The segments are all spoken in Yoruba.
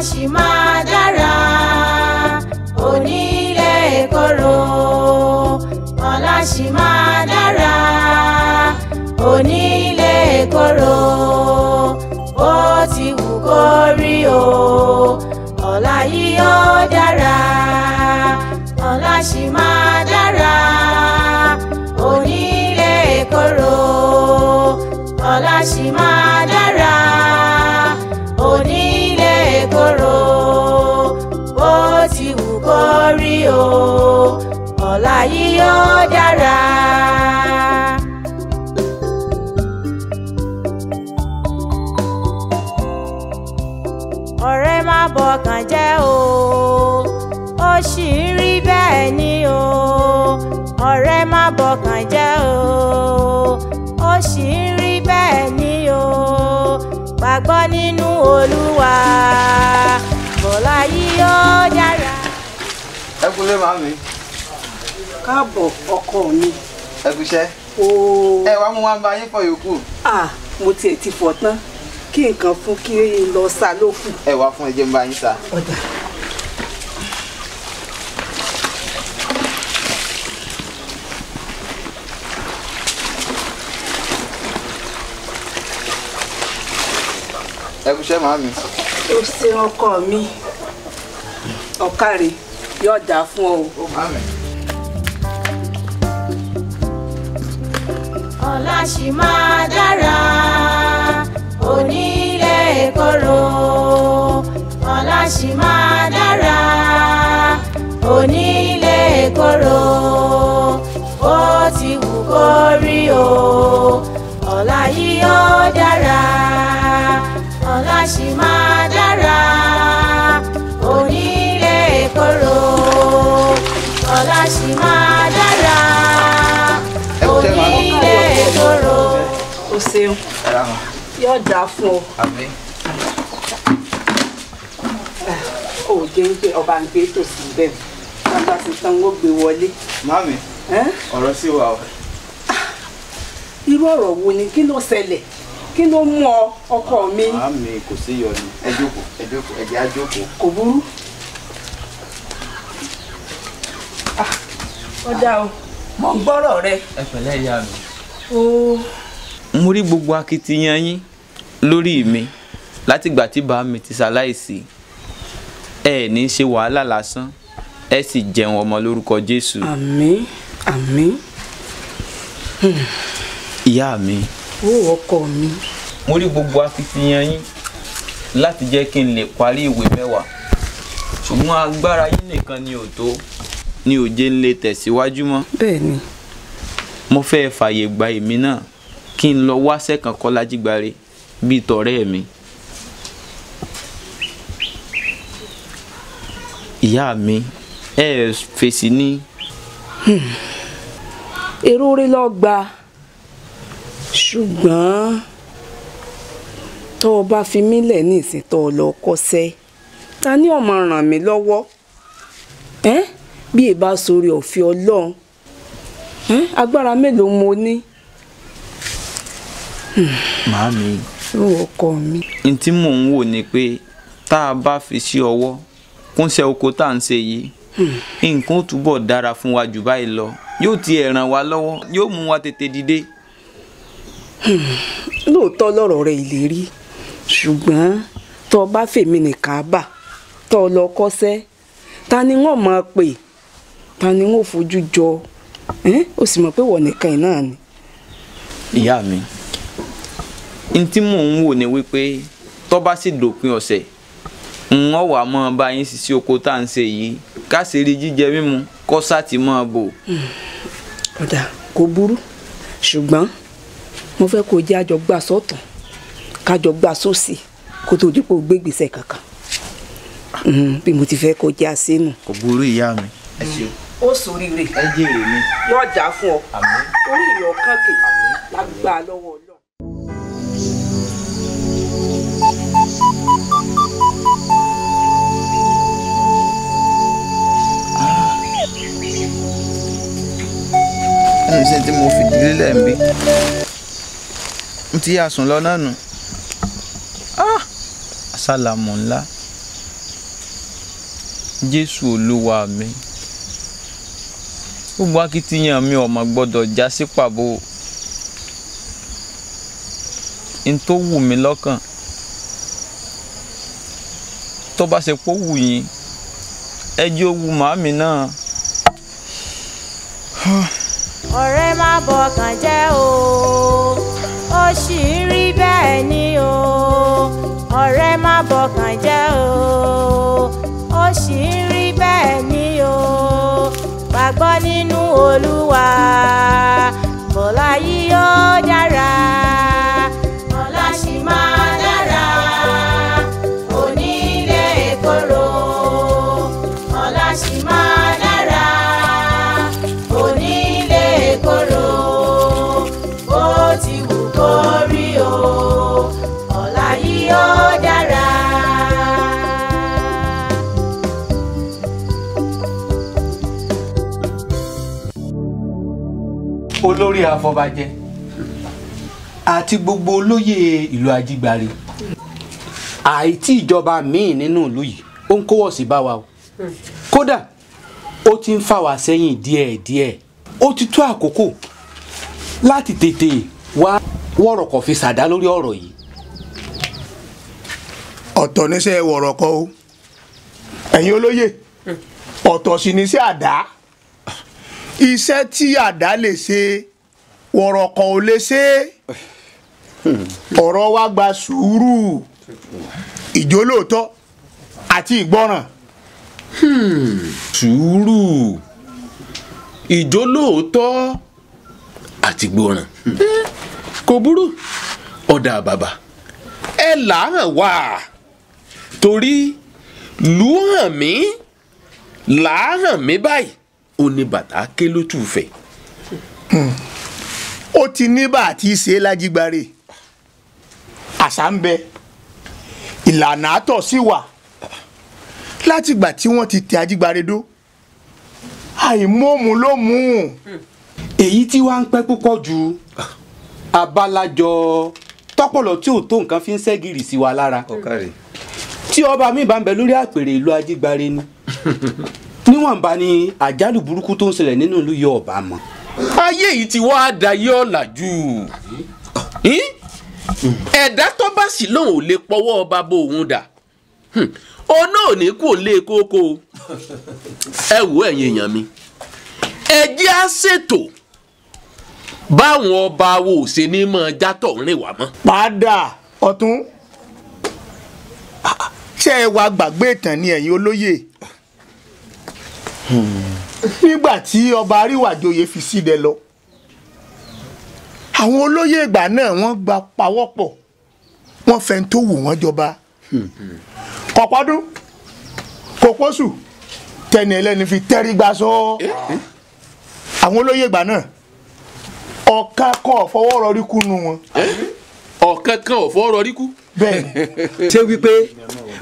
Ṣì máa dára, òní lè korò. Ọ̀la ṣì máa dára, òní lè korò. Bó ti wù kó rí o, ọ̀la yìí ó dára. Ọ̀la ṣì máa dára, òní lè korò. Ọ̀la ṣì máa dára, òní lè korò. Bó ti wù kó rí o, ọ̀la yìí ó dára. Ọ̀rẹ́ má bọkàn jẹ́ o, ó sì ń rí bẹ́ẹ̀ ni o. Ọ̀rẹ́ má bọkàn jẹ́ o, ó sì ń rí bẹ́ẹ̀ ni o. Gbàgbọ́ nínú Olúwa, bọ́lá yìí ó dára. Ẹ kúlé màmí. Káàbọ̀ ọkọ mi. Ẹ kúṣẹ́. Ooo. Ẹ wá mú wá ń bá yín fọ yòókù. Ah, mo tiẹ̀ ti fọ̀ tán. Kí nǹkan fún kí n lọ sá ló kù. Ẹ wá fún ẹjẹ ń bá yín sá. Ọ̀dà. Ẹ kúṣẹ́ màmí. O ṣeun ọkọ mi. Ọ̀kàrẹ̀ yóò dáa fún ọ o. Ó màmí. Ọ̀la ṣì máa dára, òní lè korò. Ọ̀la ṣì máa dára, òní lè korò. Bó ti wù kó rí o, ọ̀la yìí ó dára. Ọ̀la ṣì máa dára, òní lè korò. Ọ̀la ṣì máa dára, òní lè korò. O ṣeun. Ẹ ra mà. Yóò dáa fún ọ. Àmín. Ó jẹ́ ń pé ọba ń gbé tòsí bẹ́ẹ̀. Bàbá ti tán ó gbé wọlé. Màmí, ọ̀rọ̀ sì wà o. Irú ọ̀rọ̀ wo ni? Kí ló ṣẹlẹ̀? Kí ló mú ọ ọkọ mi? Màmí kò sí yọnu. Ẹ jókòó, ẹ jókòó, ẹ jẹ́ á jókòó. Kò burú. Ó dá o, mò ń gbọ́rọ̀ rẹ. Ẹ pẹ̀lẹ́ ìyá mi. Ó. Mo rí gbogbo akitiyan yín lórí mi látìgbà tí bàá mi ti ṣaláìsí. Ẹ ní ṣe wàhálà lásán, ẹ sì jẹun ọmọ lórúkọ Jésù. Àmín, àmín. Ìyá mi. Ó ọkọ mi. Mo rí gbogbo akitiyan yín láti jẹ́ kí n lè parí ìwé 10. Ṣùgbọ́n agbára yín nìkan ni ò tó, ni ò jẹ́ n lè tẹ̀síwájú mọ́. Bẹ́ẹ̀ni. Mo fẹ́ fàyè gba èmi náà kí n lọ wáṣẹ́ kan kọ́ Lájígbáré bíi tọ̀rẹ́ mi. Ìyá mi, ẹ fèsì ní. Èrò orí lọ gba, ṣùgbọ́n tó o bá fi mí lẹ̀ ní ìsìn tó o lọ kọ́ṣẹ́, ta ni ó máa ràn mí lọ́wọ́? Bí ẹ bá sórí ọ̀fẹ́ Ọlọ́run, agbára mélòó mo ní? Màámi. Ó ọkọ mi. N tí mò ń wò ni pé tá a bá fi sí ọwọ́ kúnṣẹ́ oko tá à ń ṣe yìí, nǹkan ó túbọ̀ dára fún wa jù báyìí lọ. Yóò ti ẹ̀ ràn wá lọ́wọ́, yóò mú wa tètè dìde. Lóòótọ́ lọ̀rọ̀ rẹ ìlérí, ṣùgbọ́n tó o bá fèmí nìkan bà, tó o lọ kọ́ṣẹ́, ta ni wọ́n máa pè? Ta ni wọ́n fojú jọ? Ó sì mọ̀ pé wọ́n nìkan náà ni. Ìyá mi, n tí mò ń wò ni wípé tó bá sì dòpin ọ̀sẹ̀, n ó wá mọ́ bá yín ṣiṣẹ́ oko tá à ń ṣe yìí, ká sì rí jíjẹ mímu kó sá ti mọ́ bò. Ọ̀dà kò burú, ṣùgbọ́n mo fẹ́ kó jẹ́ àjọ gbà sọ́tún, kájọ gbà sósì kó tó di pé o gbé ìgbésẹ̀ kankan. Bí mo ti fẹ́ kó jẹ́ àṣẹ́nu. Kò burú ìyá mi. Ẹ ṣeun. Ó ṣoríire. Ẹ jèrè mi. Yóò dáa fún ọ. Àmín. Orí ìlú ọkàn kè. Lágbára lọ́wọ́ Ọlọ́run. Ẹnu iṣẹ́ tí mo fi ìdílé lẹ̀ ń bí. Mo ti yà sùn lọ náà nù. Àsálàmù ńlá. Jésù Olúwa mi, gbogbo akitiyan mi ò mà gbọ́dọ̀ já sí pàbó. N tó wù mí lọ́kàn, tó bá ṣe pé ó wù yín, ẹ jẹ́ ó wù màámi náà. Ọ̀rẹ́ má bọkàn jẹ́ o, ó sì ń rí bẹ́ẹ̀ ni o. Ọ̀rẹ́ má bọkàn jẹ́ o, ó sì ń rí bẹ́ẹ̀ ni o. Gbàgbọ́ nínú Olúwa, bọ́lá yìí ó dára. Bọ́lá sì máa dára, onílé kóró. Bọ́lá sì máa dára, onílé kóró. Bó ti wù kó rí o, ọ̀la yìí ó dára. Olórí afọbajẹ àti gbogbo olóyè ìlú Ajígbáre, àìtí ìjọba míì nínú ìlú yìí ó ń kówọ̀ sí bá wa o. Kódà ó ti ń fà wá sẹ́yìn díẹ̀díẹ̀. Ó ti tó àkókò láti tètè wá wọ̀rọ̀kọ̀ fi ṣàdá lórí ọ̀rọ̀ yìí. Ọ̀tọ̀ níṣẹ́ wọ̀rọ̀kọ̀ o, ẹ̀yin olóyè, ọ̀tọ̀ sì níṣẹ́ àdá. Iṣẹ́ tí àdá lè ṣe wọ̀rọ̀kọ̀ ò lè ṣe. Ọ̀rọ̀ wa gba sùúrù, ìjólóòtọ́ àti ìgbọràn. Sùúrù, ìjólóòtọ́ àti ìgbọràn. Kò burú, ọ̀dà bàbà ẹ làárọ̀ wá, torí lù hàn mí làárọ̀ mí báyìí ó ní bàtà ké ló tù fẹ́. Ó ti ní bá àti ṣe l'Ajígbáre, àṣà ń bẹ, ìlànà àtọ̀ sí wà. Látìgbà tí wọ́n ti tẹ Ajígbáre dó, àìmọ́mù ló mú un. Èyí tí wàá ń pẹ́ púpọ̀ ju abalajọ tọpọlọ tí ò tó nǹkan fi ń ṣẹ́gìrì sí wa lára. Tí ọba mi bá ń bẹ lórí àpèrè ìlú Ajígbáre ni, níwọ̀nba ni àjálù burúkú tó ń ṣẹlẹ̀ nínú ìlú yóò bá mọ̀. Ayé yìí ti wá dayé ọ̀làjú. Ẹ̀dá tó bá sì lóun ò lè pọwọ́ ọba bó òun dà, òun náà ò ní kú òun lé kókó. Ẹ wo ẹ̀yin èèyàn mi, ẹ jẹ́ á ṣètò báwọn ọba wo ò ṣe ní mọ́ játọ̀ rìn wá mọ́. Padà ọ̀tún, ṣé ẹ wá gbàgbé ìtàn ni ẹ̀yin olóyè? Nígbà tí ọba Aríwàjòyè fi sílẹ̀ lọ, àwọn olóyè ìgbà náà wọ́n gba pawọ́pọ̀, wọ́n fẹ́ tó wù wọ́n jọba. Kọ̀pọ́dún kò pósù, tẹni ẹlẹ́ni fi tẹ́rí gbà sọ. Àwọn olóyè ìgbà náà ọ̀kan kan ò fọwọ́ rọrí kú nu wọn. Ọ̀kan kan ò fọwọ́ rọrí kú. Bẹ́ẹ̀ ṣé wípé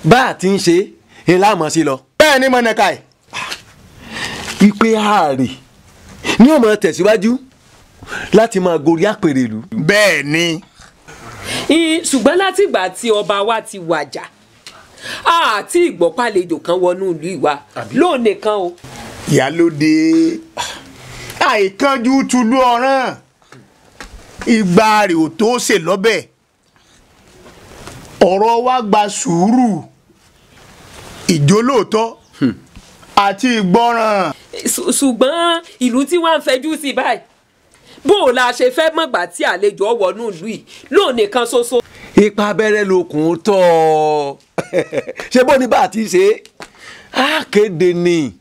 bá a ti ń ṣe é láàmú sí lọ. Bẹ́ẹ̀ ni mọ̀nàkà ẹ̀. Ìpè ààrẹ ní ó máa tẹ̀síwájú láti máa gorí àpèrè ìlú. Bẹ́ẹ̀ ni. Ṣùgbọ́n látìgbà tí ọba wa ti wàjà, àti ìgbọ́pàlejò kan wọnú ìlú ìwà lónìí kan o. Ìyálóde, àìkánjú tulú ọ̀ràn, ìgbà rẹ̀ ò tó ṣe lọ́bẹ̀. Ọ̀rọ̀ wa gba sùúrù, ìjólóòtọ́ àti ìgbọràn. Ṣùgbọ́n ìlú tí wọ́n ń fẹjú sí báyìí, bó o la ṣe fẹ́ mọ̀gbà tí àlejò wọnú ìlú yìí lónìí kan ṣoṣo. Ipa abẹ́rẹ́ lokùn tọ́ ọ, ṣé bó ní bá a ti ṣe á kéde ni,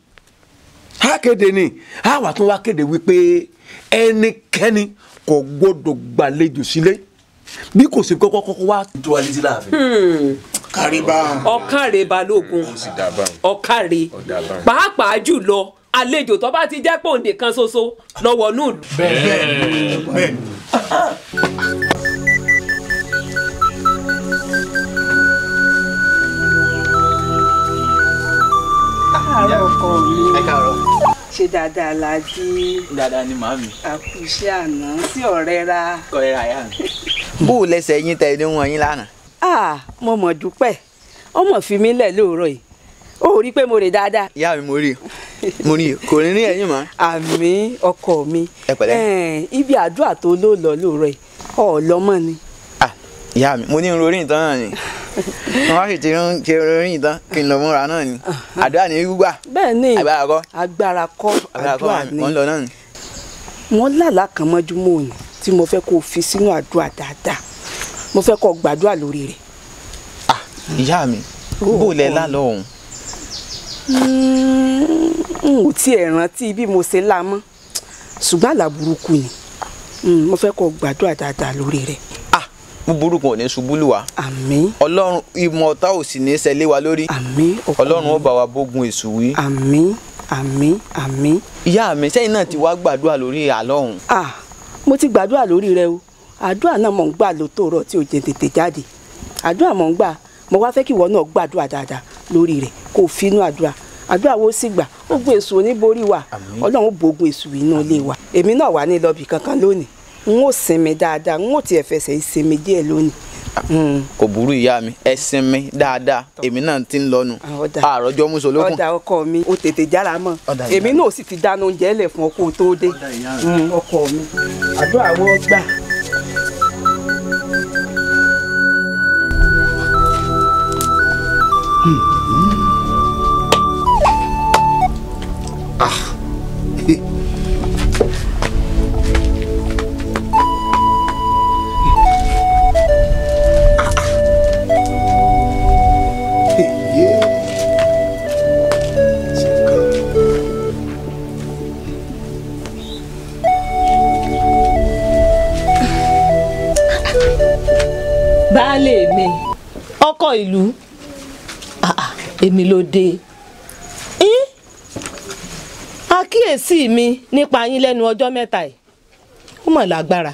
á kéde ni, á wà tún wá kéde wípé ẹnikẹ́ni kò gbọ́dọ̀ gbàlejò sílé bí kò sí kọ́kọ́ kọ́kọ́ wá tó wa létí láàfin. Kàríbá. Ọ̀kàrẹ̀ balógun, ọ̀kàrẹ̀, pàápàá jùlọ àlejò tó bá ti jẹ́ pé òun nìkan ṣoṣo lọ́wọ́ nù. Bẹ́ẹ̀ bẹ́ẹ̀. Àárọ̀ ọkọ mi. Ẹ káàárọ̀. Ṣe dáadáa la jí. Dáadáa ni màámi. Àkùṣe àná sí ọ̀rẹ́ ra. Ọ̀rẹ́ ra yá mi. Bó o lẹsẹ̀ yín tẹ ní wọn yín lánàá. Ah, mo mọ̀ dúpẹ́, ọmọ fi mí lẹ̀ lóòrọ̀ yìí, Ó rí i pé mo rè dáadáa. Ìyá mi mo rí i kò ní ní ẹ̀yìn mọ́. Àmín ọkọ mi. Ẹ pẹ̀lẹ́. Ibi àdúrà tó ló lọ lóòrọ̀ yìí ọ̀ọ́lọ́mọ ni. Ìyá mi mo ní ń rorí ìtàn náà ni wọ́n á sì ti ń ṣe rorí ìtàn kí n lọ múra náà ni àdúrà ní gbígbà. Bẹ́ẹ̀ ni agbára kọ́ agbára kọ́ àdúrà ni wọ́n lọ náà ni. Wọ́n lálàá kan mọ́júmọ́ òní tí mo fẹ́ kó o fi sínú àdúrà dáadáa, mo fẹ́ kó o gbàdúrà lórí rẹ̀. Ìyá mi bó lẹ lálọ́ òun. N ò tiẹ̀ rántí bí mo ṣe lá mọ́, ṣùgbọ́n àlá burúkú ni, mo fẹ́ kó o gbàdúrà dáadáa lórí rẹ̀. Búburú kan ò ní ṣubú lù wá. Àmín. Ọlọ́run ìmọ̀ ọ̀tá ò sì ní ṣẹlẹ̀ wa lórí. Àmín. Ọlọ́run ó bá wa bógun èṣù wí. Àmín àmín àmín. Ìyá mi sẹ́yìn náà ti wá gbàdúrà lórí àlọ́ òun. Mo ti gbàdúrà lórí rẹ o, àdúrà náà mò ń gbà ló tó rọ tí ò jẹ tètè jáde, àdúrà mò ń gbà, mo wá fẹ́ kí ìwọ náà gbàdúrà dáadáa lórí rẹ kó o finú àdúrà, àdúrà wo sì gbà, ogun èṣù oníborí wa, Ọlọ́run ó bógun èṣù inú ilé wa. Èmi náà wà ní lọ́bì kankan lónìí, n ó sinmi dáadáa, n ó tiẹ̀ fẹsẹ̀ ìsinmi díẹ̀ lónìí. Kò burú ìyá mi, ẹ sinmi dáadáa, èmi náà ti ń lọnu àròjọ musolókun. Ọ̀dà ọkọ mi, o tètè jára mọ́, èmi náà sì ti dáná oúnjẹ lẹ̀ fún ọkọ tó dé. Ọkọ mi, àdúrà wọ́n gbà. Baálé mi, ọkọ ìlú, èmi ló dé. Àkíyèsí mi nípa yín lẹ́nu ọjọ́ mẹ́ta yìí, ó mọ̀ lágbára.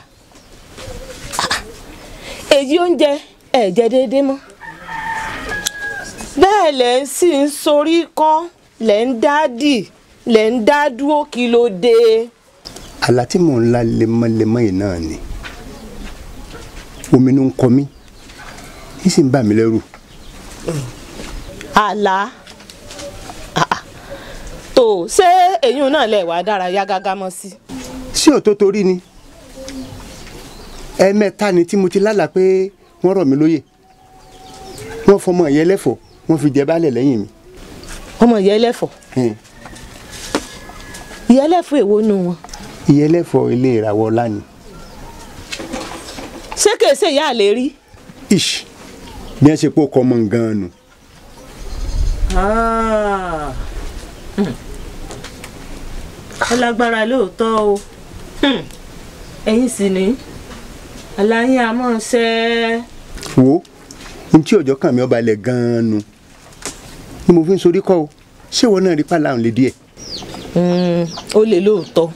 Èyí oúnjẹ ẹ̀ jẹ déédéé mọ́. Bẹ́ẹ̀ lẹ̀ ń sì ń sorí kọ́, lẹ̀ ń dádì, lẹ̀ ń dá dúró, kí ló dé? Àlá tí mò ń lá lemọ́lemọ́ yìí náà ni omi ló ń kọ mí, ní sì ń bà mí lẹ́rù. Àlá tó ṣé èyí náà lè wá dárayá gágá mọ́ sí. Sí ò tó torí ni ẹ̀ẹ̀mẹ́ta ni tí mo ti lálàá pé wọ́n rọ̀ mí lóyè, wọ́n fọmọ ìyẹn lẹ́fọ̀ọ́, wọ́n fi jẹ baálẹ̀ lẹ́yìn mi. Ọmọ ìyẹn lẹ́fọ̀ọ́? Ìyẹn lẹ́fọ̀ọ́ èwo nu wọn? Ìyẹn lẹ́fọ̀ọ́ ilé ìràwọ̀ ọlá ni. Ṣé kèé ṣe ìyá àlè rí? Ish, bí wọ́n ṣe kó kọ́ ọmọ gan-an nù. Ó lágbára lóòótọ́ o, ẹ̀yin sì ní aláyín a máa ṣe. Wo n tí ọjọ́ kàn mí ọba ilẹ̀ gan-an nu ni mo fi ń sorí kọ́ o, ṣé ìwọ náà rí pàlà òun lè díẹ̀. Ó lè lóòótọ́,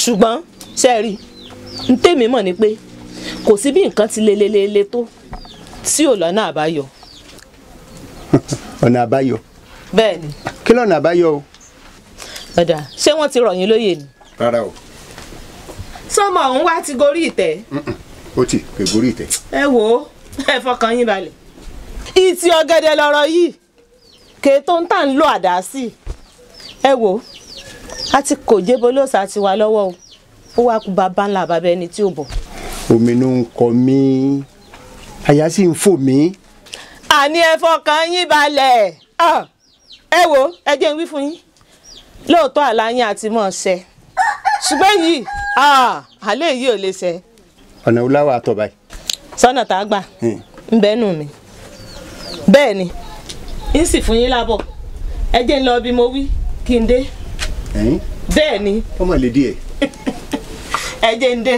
ṣùgbọ́n ṣe rí n tèmi mọ̀ ni pé kò sí bí nǹkan ti lelelele tó tí ò lọ́nà àbáyọ. Ọ̀nà àbáyọ? Bẹ́ẹ̀ ni. Kí lọ́nà àbáyọ o? Ọ̀dà, ṣé wọ́n ti rọ̀ yín lóyè ni? Rárá o. Sọmọ ọ̀hún wá ti gorí ìtẹ́. Ó ti kò gorí ìtẹ́. Ẹ wò ó, ẹ fọkàn yín balẹ̀. Ìtì ọ̀gẹ̀dẹ̀ lọ̀rọ̀ yìí, kèétó ń tà ń lo àdá sí. Ẹ wò ó, a ti kò jébó lóòsà ti wà lọ́wọ́ o, ó wá kú bàbá ńlá bàbá ẹni tí ò bọ̀. Omi ló ń kọ mí, àyà sì ń fò mí. Àní ẹ fọkàn yín balẹ̀. Ẹ wò, ẹ jẹ́ n wí fún yín, lóòótọ́ àlá yín àti mọ̀ ṣẹ, ṣùgbọ́n yìí àlẹ́ yìí ò lè ṣẹ. Ọ̀nà wo láwà àtọ̀ báyìí? Sọ́nà tá a gbà ń bẹ́ nù mí. Bẹ́ẹ̀ ni, ń sì fún yín lábọ̀, ẹ jẹ́ n lọ bí mo wí kí n dé. Bẹ́ẹ̀ ni. Ọmọ lè díẹ̀. Ẹ jẹ́ n dé.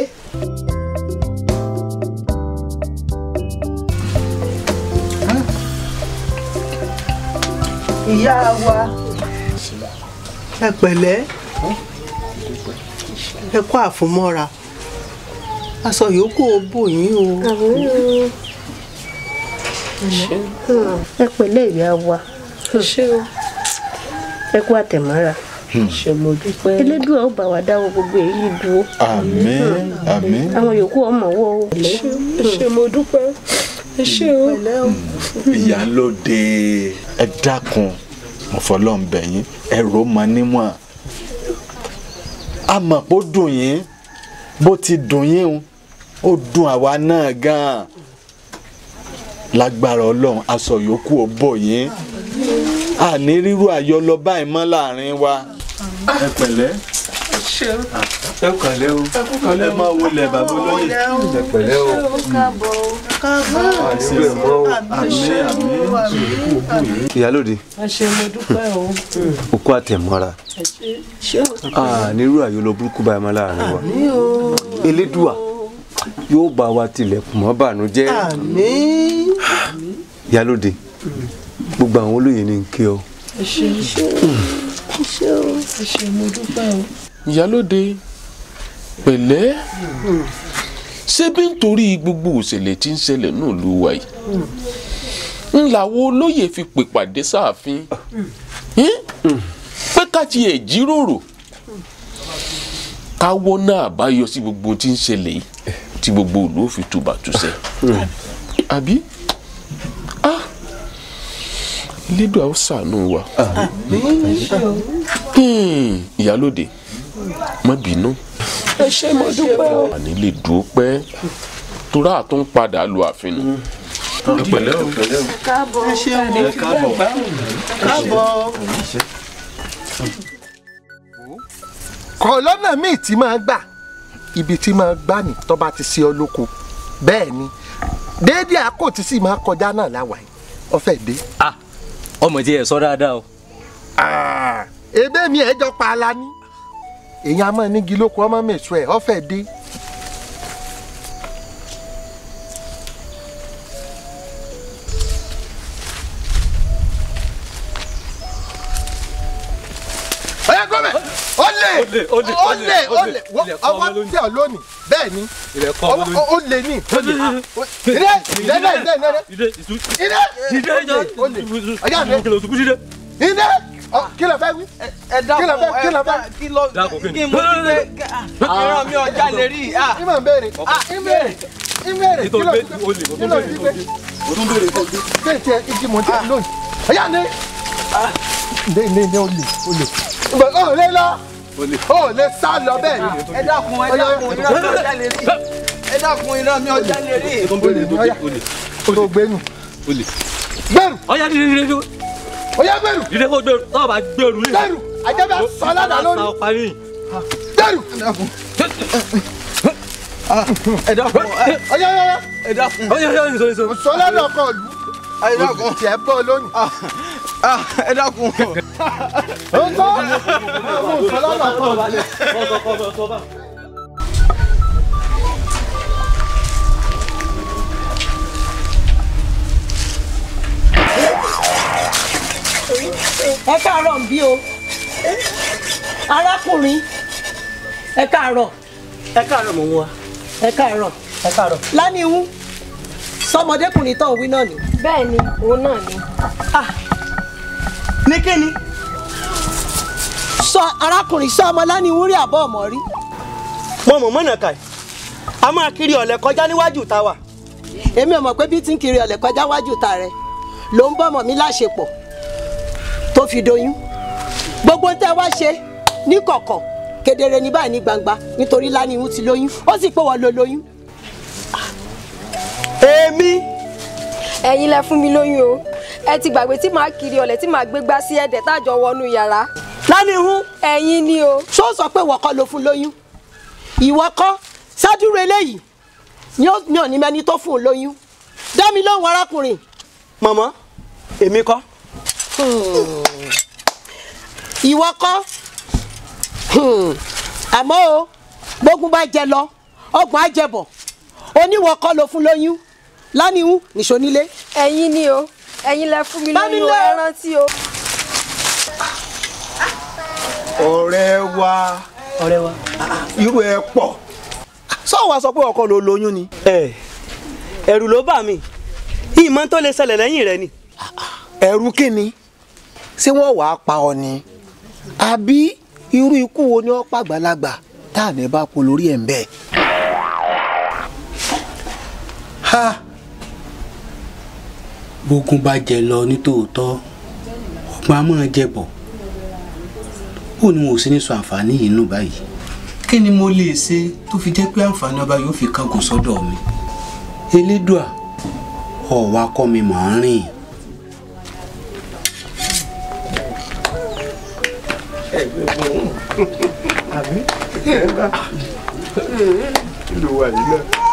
Ìyá wa, ẹ pẹ̀lẹ́, ẹ kú àfúnmọ́ra, aṣọ yòókù ó bò yín o. Ẹ pẹ̀lẹ́ ìyá wa, ẹ kú àtẹ̀mọ́ra, Ṣé mo dúpẹ́. Elédùà ó bá wa dáwọ́ gbogbo èyí dúró. Àmín, àmín. Àwọn yòókù ọmọ wọ o. Ṣé mo dúpẹ́. Ẹ ṣé o. Ìyálóde, ẹ dákun, Mo fọlọ́run bẹ̀ yín, ẹ̀rọ mọ níwọ̀n. A mọ̀ pé ó dùn yín, bó ti dùn yín o, ó dùn àwa náà gan-an. Lágbára Ọlọ́run, aṣọ yòókù ó bò yín. Àní rírú àyọ lọ báyìí mọ́ láàrin wa. Ẹ pẹ̀lẹ́. Ẹ kàlẹ́ o. Ẹ máa wọlé bàbá olóyè. Ẹ pẹ̀lẹ́ o. Àmín. Ìyálóde. Ẹ ṣé mo dúpẹ́ o. Òkú àtẹ̀mọ́ra. Nírú àyọlọ burúkú báyìí mọ́ láàrin wa. Elédùà yóò bá wa tilẹ̀kùn mọ́ bànújẹ́. Àmín. Ìyálóde, gbogbo àwọn olóyè ní kí ọ. Ẹ ṣé ẹ ṣé mo dúpẹ́ o. Ìyálóde, pẹ̀lẹ́. Ṣé bí nítorí gbogbo òṣèlè tí ń ṣẹlẹ̀ náà ló wà yìí ń làwọn olóyè fi pè pàdé sáàfin pé ká tiẹ̀ jíròrò káwọ́ náà àbáyọ sí gbogbo tí ń ṣẹlẹ̀ yìí tí gbogbo ìlú ò fi tùbà túṣẹ. Àbí Elédùà ó ṣàánú wa. Ìyálóde, má bínú. Ẹ ṣé mo dúpẹ́ o. Àní lè dúró pẹ́ torá àtún padà lu ààfin nù. Ẹ pẹ̀lẹ́ o. Ẹ káàbọ̀. Ẹ ṣé o. Ẹ káàbọ̀. Káàbọ̀. Kọ̀ lọ́nà míì tí máa gbà, ibi tí máa gbà ní tó bá ti ṣe ọ lóko. Bẹ́ẹ̀ ni déédéé àkó tí sì máa kọjá náà láwàá yìí ọ̀fẹ́ dé. Ọmọ tí ẹ sọ dáadáa o. Ebe mi ẹ jọ pa ala ní. Èèyàn a máa nígi lóko ọmọ mèso ẹ ọ̀fẹ́ dé. Ọ̀yá gómẹ̀, olè olè olè ọwọ́ tí ọ lónìí bẹ́ẹ̀ ni olè ní olè ilé ilé ilé ilé ilé olè ọ̀yá mi ilé kí ló fẹ́ wí kí ló fẹ́ kí ló fẹ́ kí ló kí mo ti gbé ìran mi ọjà lè rí. Ìmọ̀ ń béèrè ń béèrè ń béèrè kí ló kí ló ti gbé bẹ́ẹ̀ tiẹ̀ igi mọ̀ tí lónìí ọ̀yá mi ní ní olè olè ọ̀ lé lọ ó lè sá lọ bẹ́ẹ̀ ni. Ẹ dákun ẹ dákun ìran mi ọjà lè rí. Ẹ dákun ìran mi ọjà lè rí. Tó gbénu. Gbẹ̀rù. Ọ̀yá dídé dídé. Ọ̀yá gbẹ̀rù. Dídé kó gbẹ̀rù tọ́wọ́ bá gbẹ̀rù. Gbẹ̀rù àjẹbẹ́ sọlá lórí. Gbẹ̀rù. Ẹ dákun. Ọ̀yá ọ̀yá. Ẹ dákun. Ọ̀yá ọ̀yá nìṣó nìṣó. Sọlá náà kọ̀ lù. Ẹ dákun. Tiẹ̀ bọ́ lónìí. Ẹ dákun. Ó ń tọ́. Sọlá náà kọ̀ lù. Ẹ káàárọ̀ ń bí o, arákùnrin. Ẹ káàárọ̀. Ẹ káàárọ̀ mò ń wá. Ẹ káàárọ̀. Ẹ káàárọ̀. Láníhun, sọmọdékùnrin tó ń wí náà ni. Bẹ́ẹ̀ ni, òun náà ni. Ní kí ni? Sọ arákùnrin, sọ ọmọ Láníhun rí àbọ̀ ọmọ rí. Mo mọ̀ mọ́nà kàì, a máa kiri ọ̀lẹ̀ kọjá níwájú ta wa. Èmi ò mọ̀ pé bí ti ń kiri ọ̀lẹ̀ kọjá wájú ta rẹ ló ń bọ́mọ mi láṣepọ̀ tó fi doyún. Gbogbo tẹ́ wá ṣe ní kọ̀kọ̀ kedere ní báyìí ní gbangba, nítorí Láníhun ti lóyún, ó sì pé wọ́n ló lóyún. Èmi. Ẹ̀yin lẹ fún mi lóyún o. Ẹ ti gbàgbé tí màá kiri ọ̀lẹ̀ tí màá gbégbá sí ẹ̀dẹ̀ tájọ wọnú yàrá. Láníhun. Ẹ̀yin ni o. Ṣó sọ pé ìwọ kọ́ ló fún lóyún? Ìwọ kọ́ ṣáájú eléyìí ni ò ní mẹ́ni tó fún un lóyún. Dá mi lóhùn arákùnrin. Mọ̀mọ́, èmi kọ́. Ìwọ kọ́. Àmọ́ o, gbógun bá jẹ lọ, ọgbọ̀n á jẹ bọ̀. Oníwọ kọ́ ló fún lóyún. Láníhun nìṣó nílé. Ẹ̀yin ni o, ẹ̀yin lẹ fún mi lóyún, ẹ rántí o. Ọ̀rẹ́ wa, ọ̀rẹ́ wa, irú ẹ pọ̀. Sọ wá sọ pé ọkọ ló lóyún ni. Ẹ̀rù ló bà mí, ìmọ̀ tó lè ṣẹlẹ̀ lẹ́yìn rẹ ni. Ẹ̀rù kí ni? Ṣé wọ́n wàá pa ọ ni? Àbí irú ikú wo ni ó pa àgbàlagbà tá à ní bá po lórí ẹ̀ ń bẹ́ẹ̀? Ha! Bógun bá jẹ lọ nítòótọ́, Ògùn a máa jẹ bọ̀. Ó ní wọn ò sí ní sọ àǹfààní yìí nù báyìí. Kí ni mo lè ṣe tó fi jẹ́ pé àǹfààní ọba yóò fi kángun sọ́dọ̀ mi? Elédùà, ọ̀wá kọ́ mi mọ̀ ń rìn.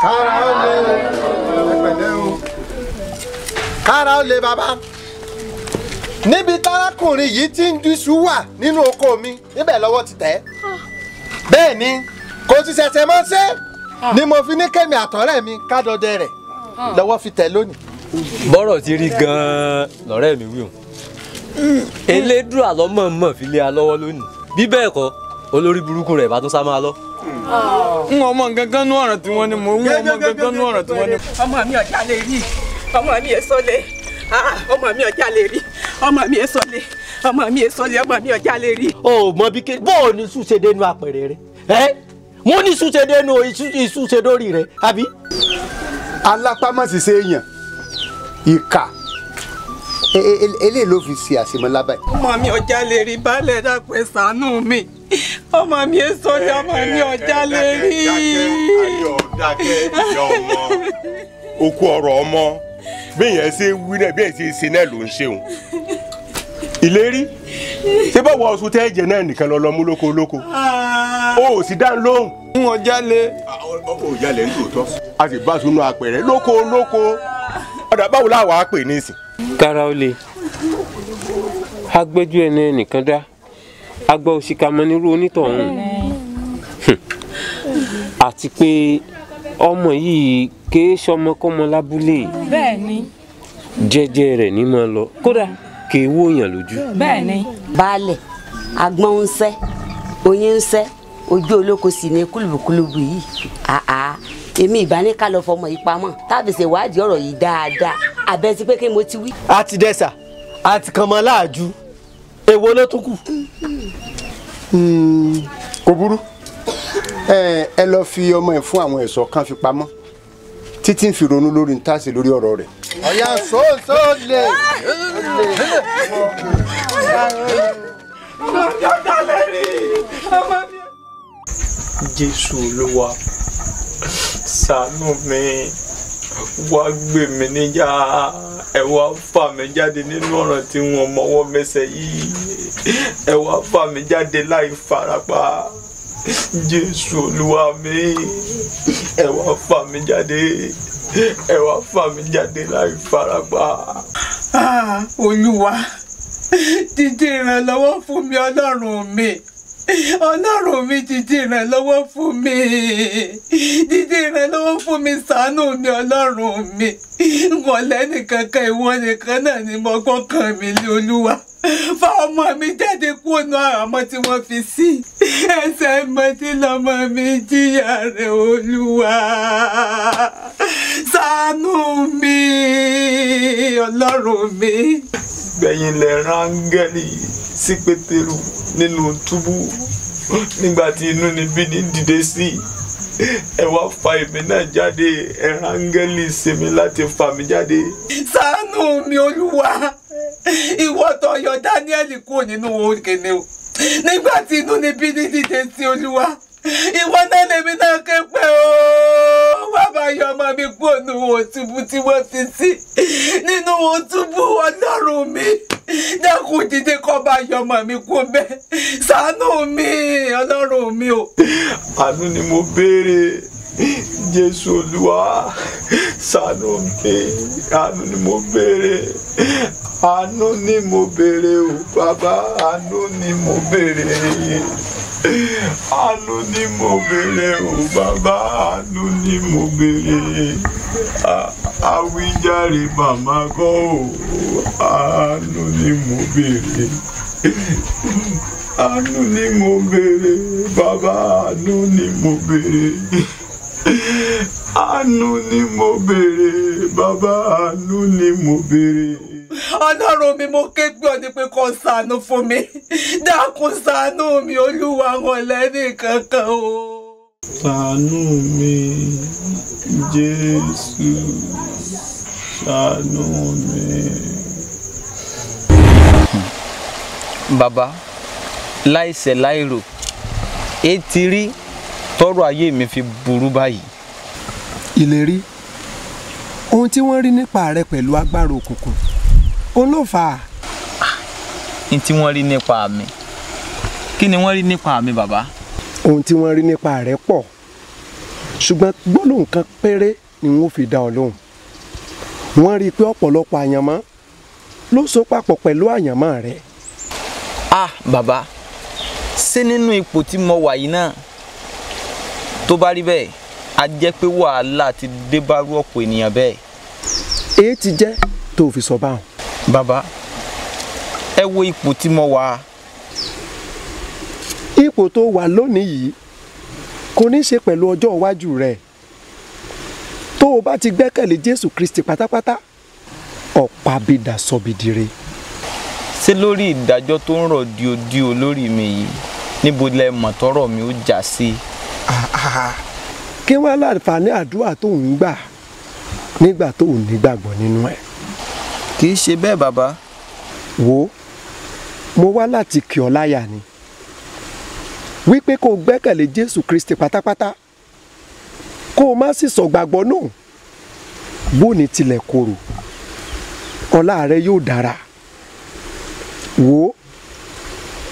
Kára ó lè ẹgbẹ̀lẹ́ o. Kára ó lè bàbá. Níbi tárákùnrin yìí ti ń dísú wà nínú oko mi, níbẹ̀ lọ́wọ́ ti tẹ̀. Bẹ́ẹ̀ ni, kò ti ṣẹ̀ṣẹ̀ mọ́ ṣe ni mo fi ní kẹ́mi àtọ̀rẹ́ mi ká dọdẹ rẹ̀ lọ́wọ́ fi tẹ̀ lónìí. Bọ́rọ̀ ti rí gan-an lọ́rẹ́ mi wí o. Elédùà lọ́mọ̀ọ́mọ̀ fi lé a lọ́wọ́ lónìí. Bí bẹ́ẹ̀ kọ́, olórí burúkú rẹ̀ bá tún sá máa lọ. N ò mọ gangan nú ọ̀ràn tí wọ́n ní mo ń mọ gangan nú ọ̀ràn tí wọ́n ní. Ọmọ mi ọjà lè rí, ọmọ mi èso lè, ọmọ mi ọjà lè rí, ọmọ mi èso lè, ọmọ mi èso lè, ọmọ mi ọjà lè rí. O mọ bí ké bó o ní ṣùṣe dénú apẹ̀rẹ̀ rẹ ẹ mo ní ṣùṣe dénú ìṣùṣe dórí rẹ àbí. Alápámọ́síṣe èèyàn ìkà eléyìí ló fi ṣe àṣemọ́ lábàá. Ọmọ mi ọjà lè rí baálẹ̀ dàpẹ́ ṣàánú mi, ọmọ mi èso ni ọmọ mi ọjà lè rí. Dákẹ́ ìyá ọmọ okú ọ̀rọ̀ ọmọ bẹ́ẹ̀ ṣe wí náà bẹ́ẹ̀ ṣe ṣe náà ló ń ṣeun. Ìlérí ṣé báwo ọ̀sùn tẹ́ ẹ̀jẹ̀ náà nìkan lọ lọ mú lóko lóko o ò sì dá lóhùn. N ò jalè. O ò jalè ní tòótọ́ a sì bá sunu apẹ̀rẹ̀ lóko lóko ọ̀dà báwo láwa á pè nísìn. Kára ó le agbẹ́jú ẹni ẹnìkan dá agbá òṣìkà mọ nírú onítọ̀hún àti pé ọmọ yìí kìí ṣọmọkọ́mọ lábúlé. Bẹ́ẹ̀ni. Jẹ́jẹ́ rẹ̀ ní máa lọ kódà kìí wòyàn lójú. Bẹ́ẹ̀ni. Baálẹ̀ agbọ́n ń sẹ́ oyin ń sẹ́ ojú olóko sì ní kúlùbùkúlùbù yìí àá èmi ìbá ní ká lọ fọmọ yìí pamọ́ tábì ṣèwádìí ọ̀rọ̀ yìí dáadáa àbẹ ti pé kí mo ti wí. A ti dẹ́sà a ti kàn mọ́ láàjú èwo ló tún kù. Kò burú, ẹ lọ fi ọmọ ẹ fún àwọn ẹ̀ṣọ́ kan fi pamọ́ títí ń fi ronú lórí ntaasi lórí ọ̀rọ̀ rẹ̀. Ọ̀yà sóòsó lè. Jésù Olúwa ṣàánú mi, wá gbé mi níjà, ẹ wá fà mí jáde nínú ọ̀ràn tí wọ́n mọwọ́ mẹsẹ̀ yìí, ẹ wá fà mí jáde láì farapa. Jésù Olúwa mi, ẹ wá fà mí jáde, ẹ wá fà mí jáde láì farapa. Olúwa dìde ìrànlọ́wọ́ fún mi, Ọlọ́run mi, Ọlọ́run mi dìde ìrànlọ́wọ́ fún mi, dìde ìrànlọ́wọ́ fún mi, ṣàánú mi Ọlọ́run mi. N kò lẹ́nìkankan, ìwọ nìkan náà ni mo gbọ́kàn mi lé Olúwa. Fa ọmọ mi jáde kúrò nínú àhámọ́ tí wọ́n fi sí ẹsẹ̀ mọ́tí lọ́mọ mi jìyà rẹ̀ Olúwa. Ṣàánú mi Ọlọ́run mi. Gbẹ̀yìn lẹ rángẹ́lì sí Pétérù nínú túbú nígbà tí inú níbí ní dìde sí, ẹ wá fa èmi náà jáde, ẹ rángẹ́lì sí mi láti fa mi jáde. Ṣàánú mi Olúwa, ìwọ tó yọ Dáníẹ́lì kúrò nínú òkèlè o nígbà tí inú níbí ní dìde sí Olúwa, ìwọ náà lèmi náà ké pé o wá bá yọ ọmọ mi kúrò nínú òtúbú tí wọ́n fi sí nínú òtúbú. Ọlọ́run mi dákun dìde kó bá yọ ọmọ mi kúrò bẹ́ẹ̀, ṣàánú mi Ọlọ́run mi o. Àánú ni mo béèrè Jésù Olúwa, ṣàánú mi, àánú ni mo béèrè, àánú ni mo béèrè o bàbá, àánú ni mo béèrè, àánú ni mo béèrè o bàbá, àánú ni mo béèrè. Àwíjàre màmá kọ́ o, àánú ni mo béèrè, àánú ni mo béèrè bàbá, àánú ni mo béèrè, àánú ni mo béèrè bàbá, àánú ni mo béèrè. Ọlọ́run mi mo ké pè ọ́ ní pé kó ṣàánú fún mi, dákun ṣàánú mi Olúwa, wọn lẹ́nì kankan o. Ṣàánú mi Jésù, ṣàánú mi. Bàbá, láìṣẹ̀ láìrò, etí rí tọrọ ayé mi fi burú báyìí. Ìlérí, ohun tí wọ́n rí nípa rẹ pẹ̀lú agbára òkùnkùn òun ló fà á. N tí wọ́n rí nípa mi, kí ni wọ́n rí nípa mi bàbá? Ohun tí wọ́n rí nípa rẹ pọ̀, ṣùgbọ́n gbólóhùn kan péré ni wọ́n fi dá ọ lóhùn. Wọ́n rí i pé ọ̀pọ̀lọpọ̀ àyànmọ́ ló so papọ̀ pẹ̀lú àyànmọ́ rẹ. Ah bàbá, ṣé nínú ipò tí mo wà yìí náà, tó bá rí bẹ́ẹ̀, a jẹ́ pé wàhálà ti dé bá rú ọ̀pọ̀ ènìyàn bẹ́ẹ̀. Èyí ti jẹ́ tó fi sọ báwọn. Bàbá, ẹ wo ipò tí mo wà. Ipò tó wà lónìí yìí kò ní ṣe pẹ̀lú ọjọ́ iwájú rẹ̀. Tó o bá ti gbẹ́kẹ̀lé Jésù Kristi pátápátá, ọ̀pá bìdà sọ̀bìdìrẹ. Ṣé lórí ìdájọ́ tó ń rọ̀ díodío lórí mi yìí, níbo lẹ mọ̀ tọ́rọ̀ mi ó já sí? Kí wọ́n láǹfààní àdúrà tó ń gbà nígbà tó ò nígbàgbọ́ nínú ẹ̀. Kì í ṣe bẹ́ẹ̀ bàbá. Wo, mo wá láti kì ọ́ láyà ni wípé kó o gbẹ́kẹ̀lé Jésù Kristi pátápátá, kó o má sì sọ gbàgbọ́ nù. Bóni tilẹ̀ korò, ọlá rẹ yóò dára. Wo,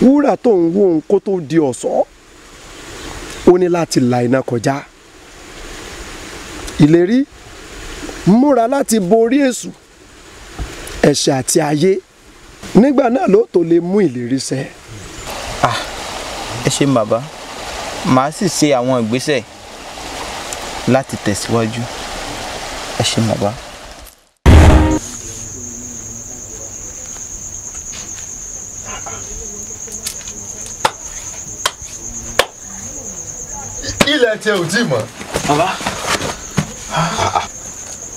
wúrà tó ń wó ohun kó tó di ọ̀ṣọ́, ó ní láti la iná kọjá. Ìlérí, múra láti borí èṣù, ẹ̀ṣẹ̀ àti ayé. Nígbà náà ló tó lè mú ìlérí ṣẹ. Ah, ẹ ṣé bàbá, màá sì ṣe àwọn ìgbésẹ̀ láti tẹ̀síwájú. Ẹ ṣé bàbá. Ilẹ̀ tí ẹ ò tí mọ̀. Bàbá.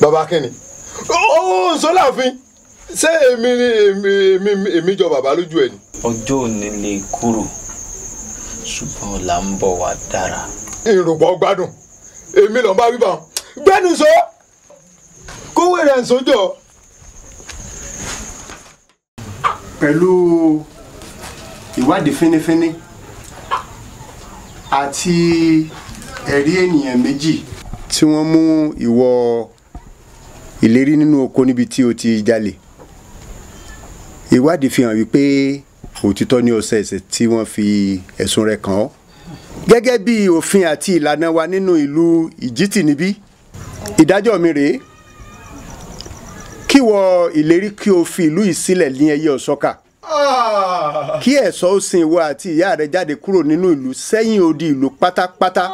Bàbá kí ni? Ó sọ́láàfin, ṣé èmi ni èmi jọ bàbá lójú ẹ ni? Ọjọ́ òní lè kúrò, ṣùgbọ́n ọ̀la ń bọ̀ wá dára. Ìrùpọ̀ gbádùn, èmi ló ń bá wíwá. Gbẹ́nu sọ, kówé rẹ̀ ń sójọ́. Pẹ̀lú ìwádìí fínífíní àti ẹ̀rí ènìyàn méjì tí wọ́n mú ìwọ Ìlérí nínú oko níbi tí o ti jalè, ìwádìí fi hàn wípé òtítọ́ ní ọ̀sẹ̀ ẹ̀ṣẹ̀ tí wọ́n fi ẹ̀sùn rẹ̀ kàn ọ́. Gẹ́gẹ́ bí òfin àti ìlànà wa nínú ìlú Ìjítì níbí, ìdájọ́ mi rèé kí wọ Ìlérí kí o fi ìlú yìí sílẹ̀ ní ẹyẹ ọ̀ṣọ́kà, kí ẹ̀ṣọ́ ó sin ìwọ àti ìyá rẹ jáde kúrò nínú ìlú sẹ́yìn odi ìlú pátápátá.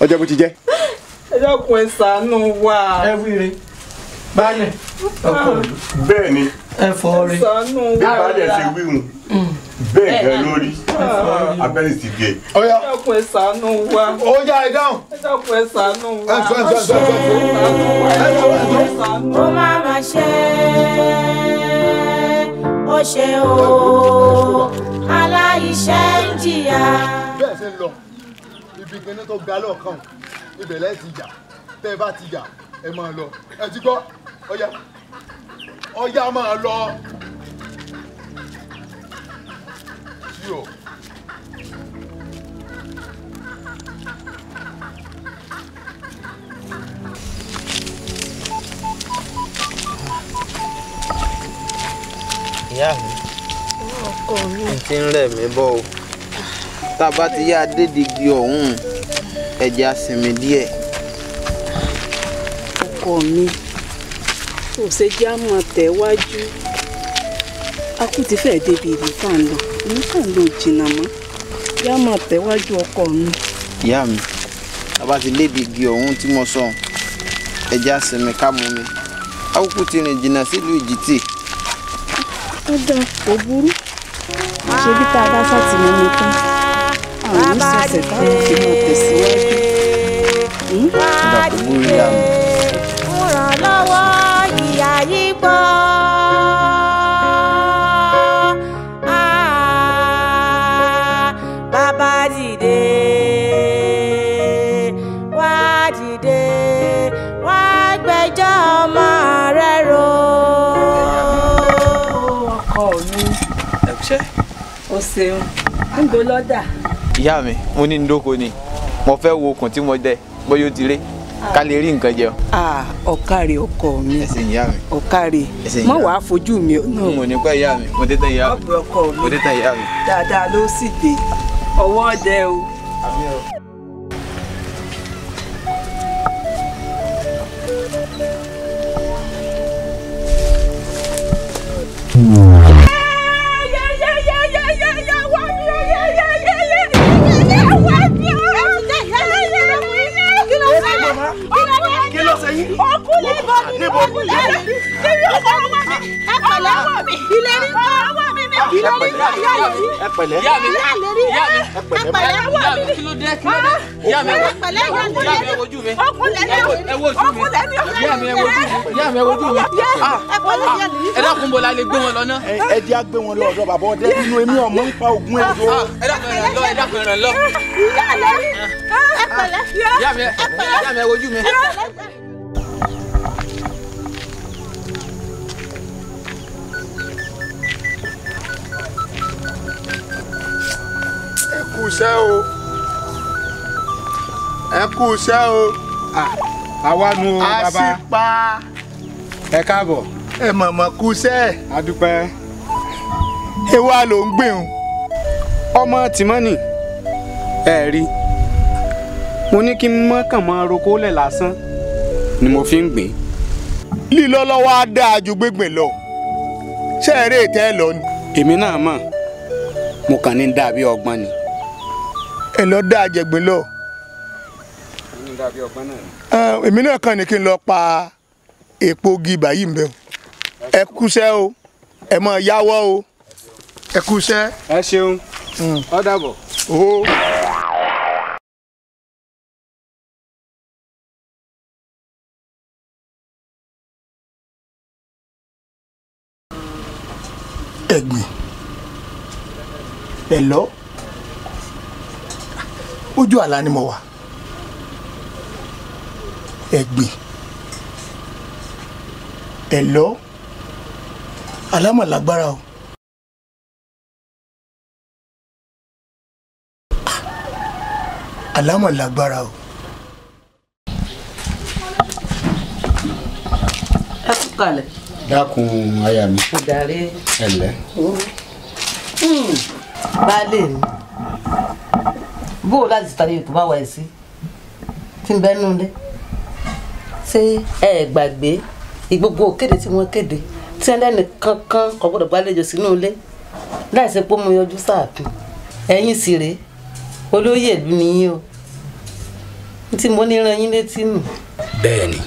Ọjọ́ bó ti jẹ́. Ẹ dákun, ẹ ṣàánú wa. Ẹ wíire baálẹ̀ ọkọ ìlú. Bẹ́ẹ̀ ni, ẹ fọ́ rí. Ẹ ṣàánú wa. Bí baálẹ̀ ṣe wíhun bẹ́ẹ̀ gan lórí abẹ́rẹ́ ti gé. Ẹ dákun, ẹ ṣàánú wa. Ó yá, ẹ dáhùn. Ẹ dákun, ẹ ṣàánú wa. Ẹ sọ, ẹ sọ, ẹ sọ, ẹ sọ. Ó má má ṣe, ó ṣe o, aláìṣẹ̀ ń jìyà. Bẹ́ẹ̀ ṣe ń lọ ibi kíní tó ga lọ́ọ̀kan, ibẹ̀ lẹ́ẹ̀ ti yà. Tẹ́ ẹ bá ti yà, ẹ máa lọ. Ẹ ti gbọ́, ọ̀yá ọ̀yá máa lọ. Sí o. Ìyá mi, Ọkọ mi. n ti ń rẹ̀ mí bọ̀ o. Tá a bá ti yá dédìgì ọ̀hún, ẹ̀jẹ̀ á sinmi díẹ̀. Ọkọ mi, kò ṣe jẹ́ àmọ́ tẹ̀wájú. A kú ti fẹ́ẹ̀ débi ìlú tá à ń lọ, ìlú tá à ń lọ jìnnà mọ́. Jẹ́ àmọ́ tẹ̀wájú ọkọ mi. Ìyá mi, tá a bá ti lédìgì ọ̀hún tí mo sọ, ẹ̀jẹ̀ á sinmi ká mú mi. Akókó ti rìn jìnnà sílùú Ìjítì. Ó dáa, kò burú. Ṣebí tá a bá ṣàtìmọ́ mi tán, àwọn oníṣẹ̀ṣẹ̀ táwọn fi máa tẹ̀síwájú. Ìgbà kò burú ìyá mi. Ìrànlọ́wọ́ ìyá yìí pọ̀. Ah, bàbá dìde, wá dìde, wá gbẹ́jọ́ ọmọ rẹ rò. Ọkọ mi. ṣeun ń bo lọ́dà. Ìyá mi, mo ní ndóko ni, mo fẹ́ wo okùn tí mo dẹ bóyá ó ti ré ká lè rí nǹkan jẹun. Ọ̀kàrẹ̀ ọkọ mi, ọ̀kàrẹ̀ mọ̀ wàá fojú mi náà. Mo ní pẹ́ ìyá mi, mo dé tán ìyá mi. Ọ̀pẹ ọkọ mi, mo dé tán ìyá mi. Dáadáa ló sì dé, ọwọ́ dẹ o. Ẹ dákun, bó la lè gbé wọn lọ náà. Ẹ jẹ́ á gbé wọn lọ ọ̀dọ̀ bàbá ọdẹ nínú èmi ọmọ ń pa ogun ẹ̀ lọ. Ẹ dákun ẹ ràn lọ, ẹ dákun ẹ ràn lọ. Ìyá mi, ìyá mi ẹ wojú mi. Ẹ kú iṣẹ́ o, ẹ kú iṣẹ́ o. Àwa nu o bàbá. Àṣìpa. Ẹ káàbọ̀. Ẹ mọ̀mọ́ kú iṣẹ́. A dúpẹ́. Ewa ló ń gbìn o. Ọmọ tìmọ́nì ẹ rí, mo ní kí n mọ́ kàn mọ́ roko lẹ̀ lásán ni mo fi ń gbìn. Lílọ lọ́wọ́ á dáa ju gbígbìn lọ, ṣé eré ìtẹ́ lọ ni. Èmi náà mọ̀, mo kàn ní dàbí ọgbọ́n ni. Ẹ lọ dáa jẹ̀gbìn lọ. Èmi náà kàn ní kí n lọ pa èpo igi báyìí ń bẹ o. Ẹ kúṣẹ́ o, ẹ máa yáwọ́ o, ẹ kúṣẹ́. Ẹ ṣeun, ó dàbọ̀. O. Ẹ̀gbìn ẹ lọ, ojú àlá ni mo wà. Ẹ̀gbìn ẹ lọ, alámọ̀ lágbára o. Alámọ̀ lágbára o. Ẹ kú kalẹ̀. Dákun aya mi. Ọ̀dàrẹ́. Ẹ ǹlẹ́. Baálé mi, bó o láti tàbí ètò bá wà ẹ̀ sí tí ń bẹ́ nú ilé, ṣé ẹ gbàgbé ìgbogbo òkéde tí wọ́n kéde tí ẹlẹ́ni kankan kò gbọ́dọ̀ gbàlejò sínú ilé láìsí pé mo yọjú sáàfin? Ẹ̀yin sì rèé, olóyè ìlú nìyí o, tí mo ní rán yín létí nù. Bẹ́ẹ̀ni,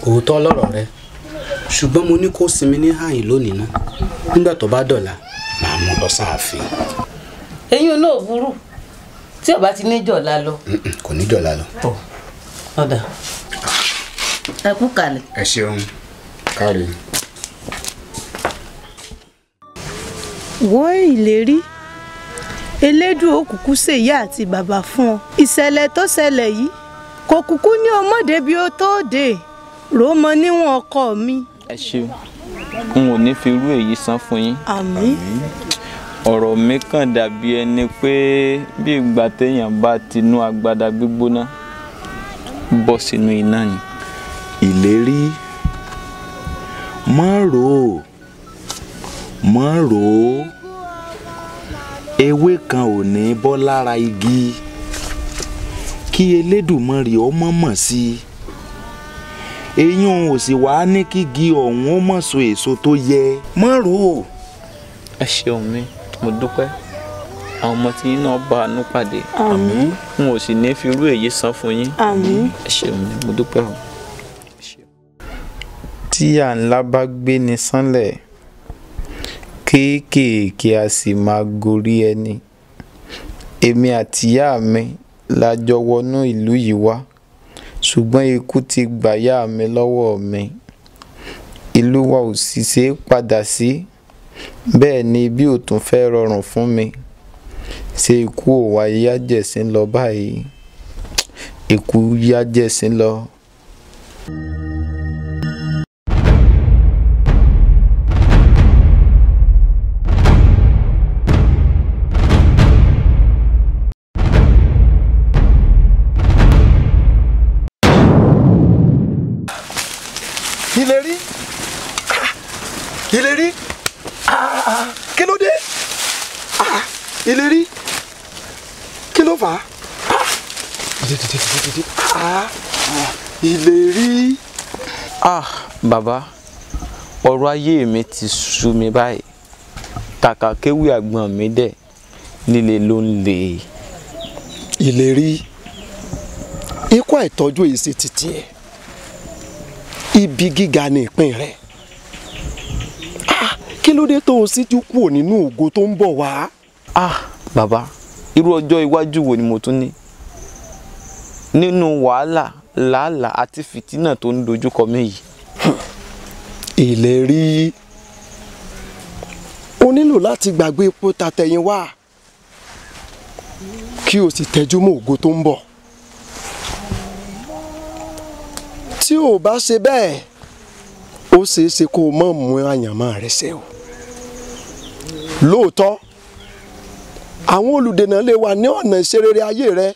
òótọ́ lọ̀rọ̀ rẹ, ṣùgbọ́n mo ní kó sinmi ní àyìn lónìí ná, nígbà tó bá dọ̀la màá mú lọ sáàfin. Eyín náà burú tí ọba ti ní jọ̀la lọ. Kò ní jọ̀la lọ. Ọ̀dà ẹ kú kalẹ̀. Ẹ ṣeun, káre. Wo ìlérí, elédùn òkùnkùn ṣèyí àti bàbá fún ọ. Ìṣẹ̀lẹ̀ tó ṣẹlẹ̀ yìí kò kúkú ní ọmọdé bí ó tó dé rò mọ níwọ̀n ọkọ mi. Ẹ ṣeun, n ò ní fi irú èyí san fún yín. Àmín. Ọ̀rọ̀ mi kàn dàbí ẹni pé bí ìgbà téèyàn bá tinú agbada gbígbóná bọ́ sínú iná ni. Ìlérí, má rò ó, má rò ó, ewé kan ò ní bọ́ lára igi kí Elédùmarè ó mọ̀ mọ̀ sí i. Eyín ò sì wá ní kígi ọ̀hún ó mọ̀ so èso tó yẹ. Má rò ó. Ẹ ṣeun mi, mo dúpẹ́. Àwọn ọmọ tí yín náà bá àánú pàdé. Àmín. N ò sì ní fi irú èyí san fún yín. Àmín. Ẹ ṣeun mi, mo dúpẹ́ o. Tí à ńlá bá gbé ni sánlẹ̀, kéékèèké a sì máa gorí ẹni. Èmi àtìyá mi la jọ wọnú ìlú yìí wá, ṣùgbọ́n ikú ti gbàyà mi lọ́wọ́ mi. Ìlú wa ò sì ṣe é padà sí, bẹ́ẹ̀ ni ibi ò tún fẹ́ rọrùn fún mi. Ṣé ikú ò wá yájẹ̀sín lọ báyìí? Ikú yájẹ̀sín lọ. Ìlérí, Ìlérí, kí ló dé? Ìlérí, kí ló fà á? Ìlérí. Bàbá, ọ̀rọ̀ ayé mi ti sú mi báyìí. Kàkà kéwì àgbọn mi dẹ̀ líle ló ń le. Ìlérí, ikú àìtọ́jú èyí ṣe títí ẹ̀. Ibi gíga ni ìpín rẹ̀. Kí ló dé tó o síjú kúrò nínú ògo tó ń bọ̀ wá? Bàbá, irú ọjọ́ iwájú wo ni mo tún ní? Nínú wàhálà, làálàá àti fìtínà tó ń dojúkọ mí yìí. Ìlérí, o nílò láti gbàgbé ipò tàtẹ̀yìn wá kí o sì tẹjú mọ́ ògo tó ń bọ̀. Tí o bá ṣe bẹ́ẹ̀, ó ṣeé ṣe kó o má mú àyànmọ́ rẹ ṣẹ o. Lóòótọ́, àwọn olùdènà lè wà ní ọ̀nà ìṣerere ayé rẹ,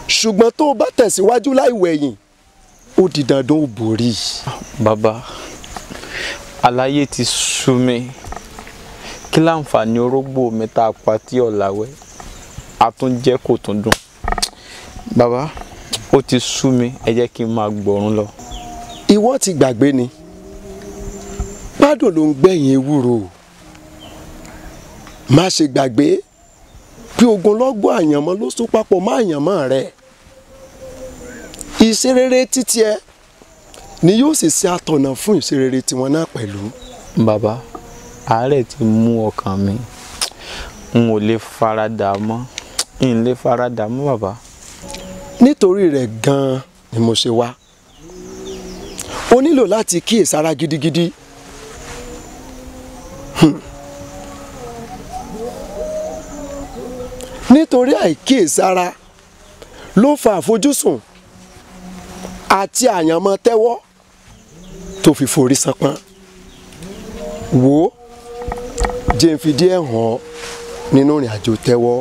ṣùgbọ́n tó o bá tẹ̀síwájú láì wẹ̀yìn, ó di dandan ó borí. Bàbá, àlàyé ti sú mi. Kí láǹfààní orógbó mi tá a pa tí ọ̀làwẹ́ àtúnjẹ kò tún dùn. Bàbá, ó ti sú mi, ẹ jẹ́ kí n máa gbọ̀run lọ. Ìwọ ti gbàgbé ni, gbádùn ló ń gbẹ̀yìn ewúro. Má ṣe gbàgbé bí ogunlọ́gọ̀ àyànmọ́ ló so papọ̀ mọ́ àyànmọ́ rẹ. Ìṣerere títí ẹ ni yóò sì ṣe àtọ̀nà fún ìṣerere tiwọn náà pẹ̀lú. Bàbá, àárẹ̀ ti mú ọkàn mi, n ò lè faradà mọ́, n lè faradà mọ́ bàbá. Nítorí rẹ̀ gan-an ni mo ṣe wá. O nílò láti kíyèsára gidigidi. Nítorí àìkíyèsára ló fa àfojúsùn àti àyànmọ́ tẹ́wọ́ tó fi forí ṣánpọ́n. Wò ó, jẹ́ n fi díẹ̀ hàn ọ́ nínú ìrìn àjò tẹ́wọ́.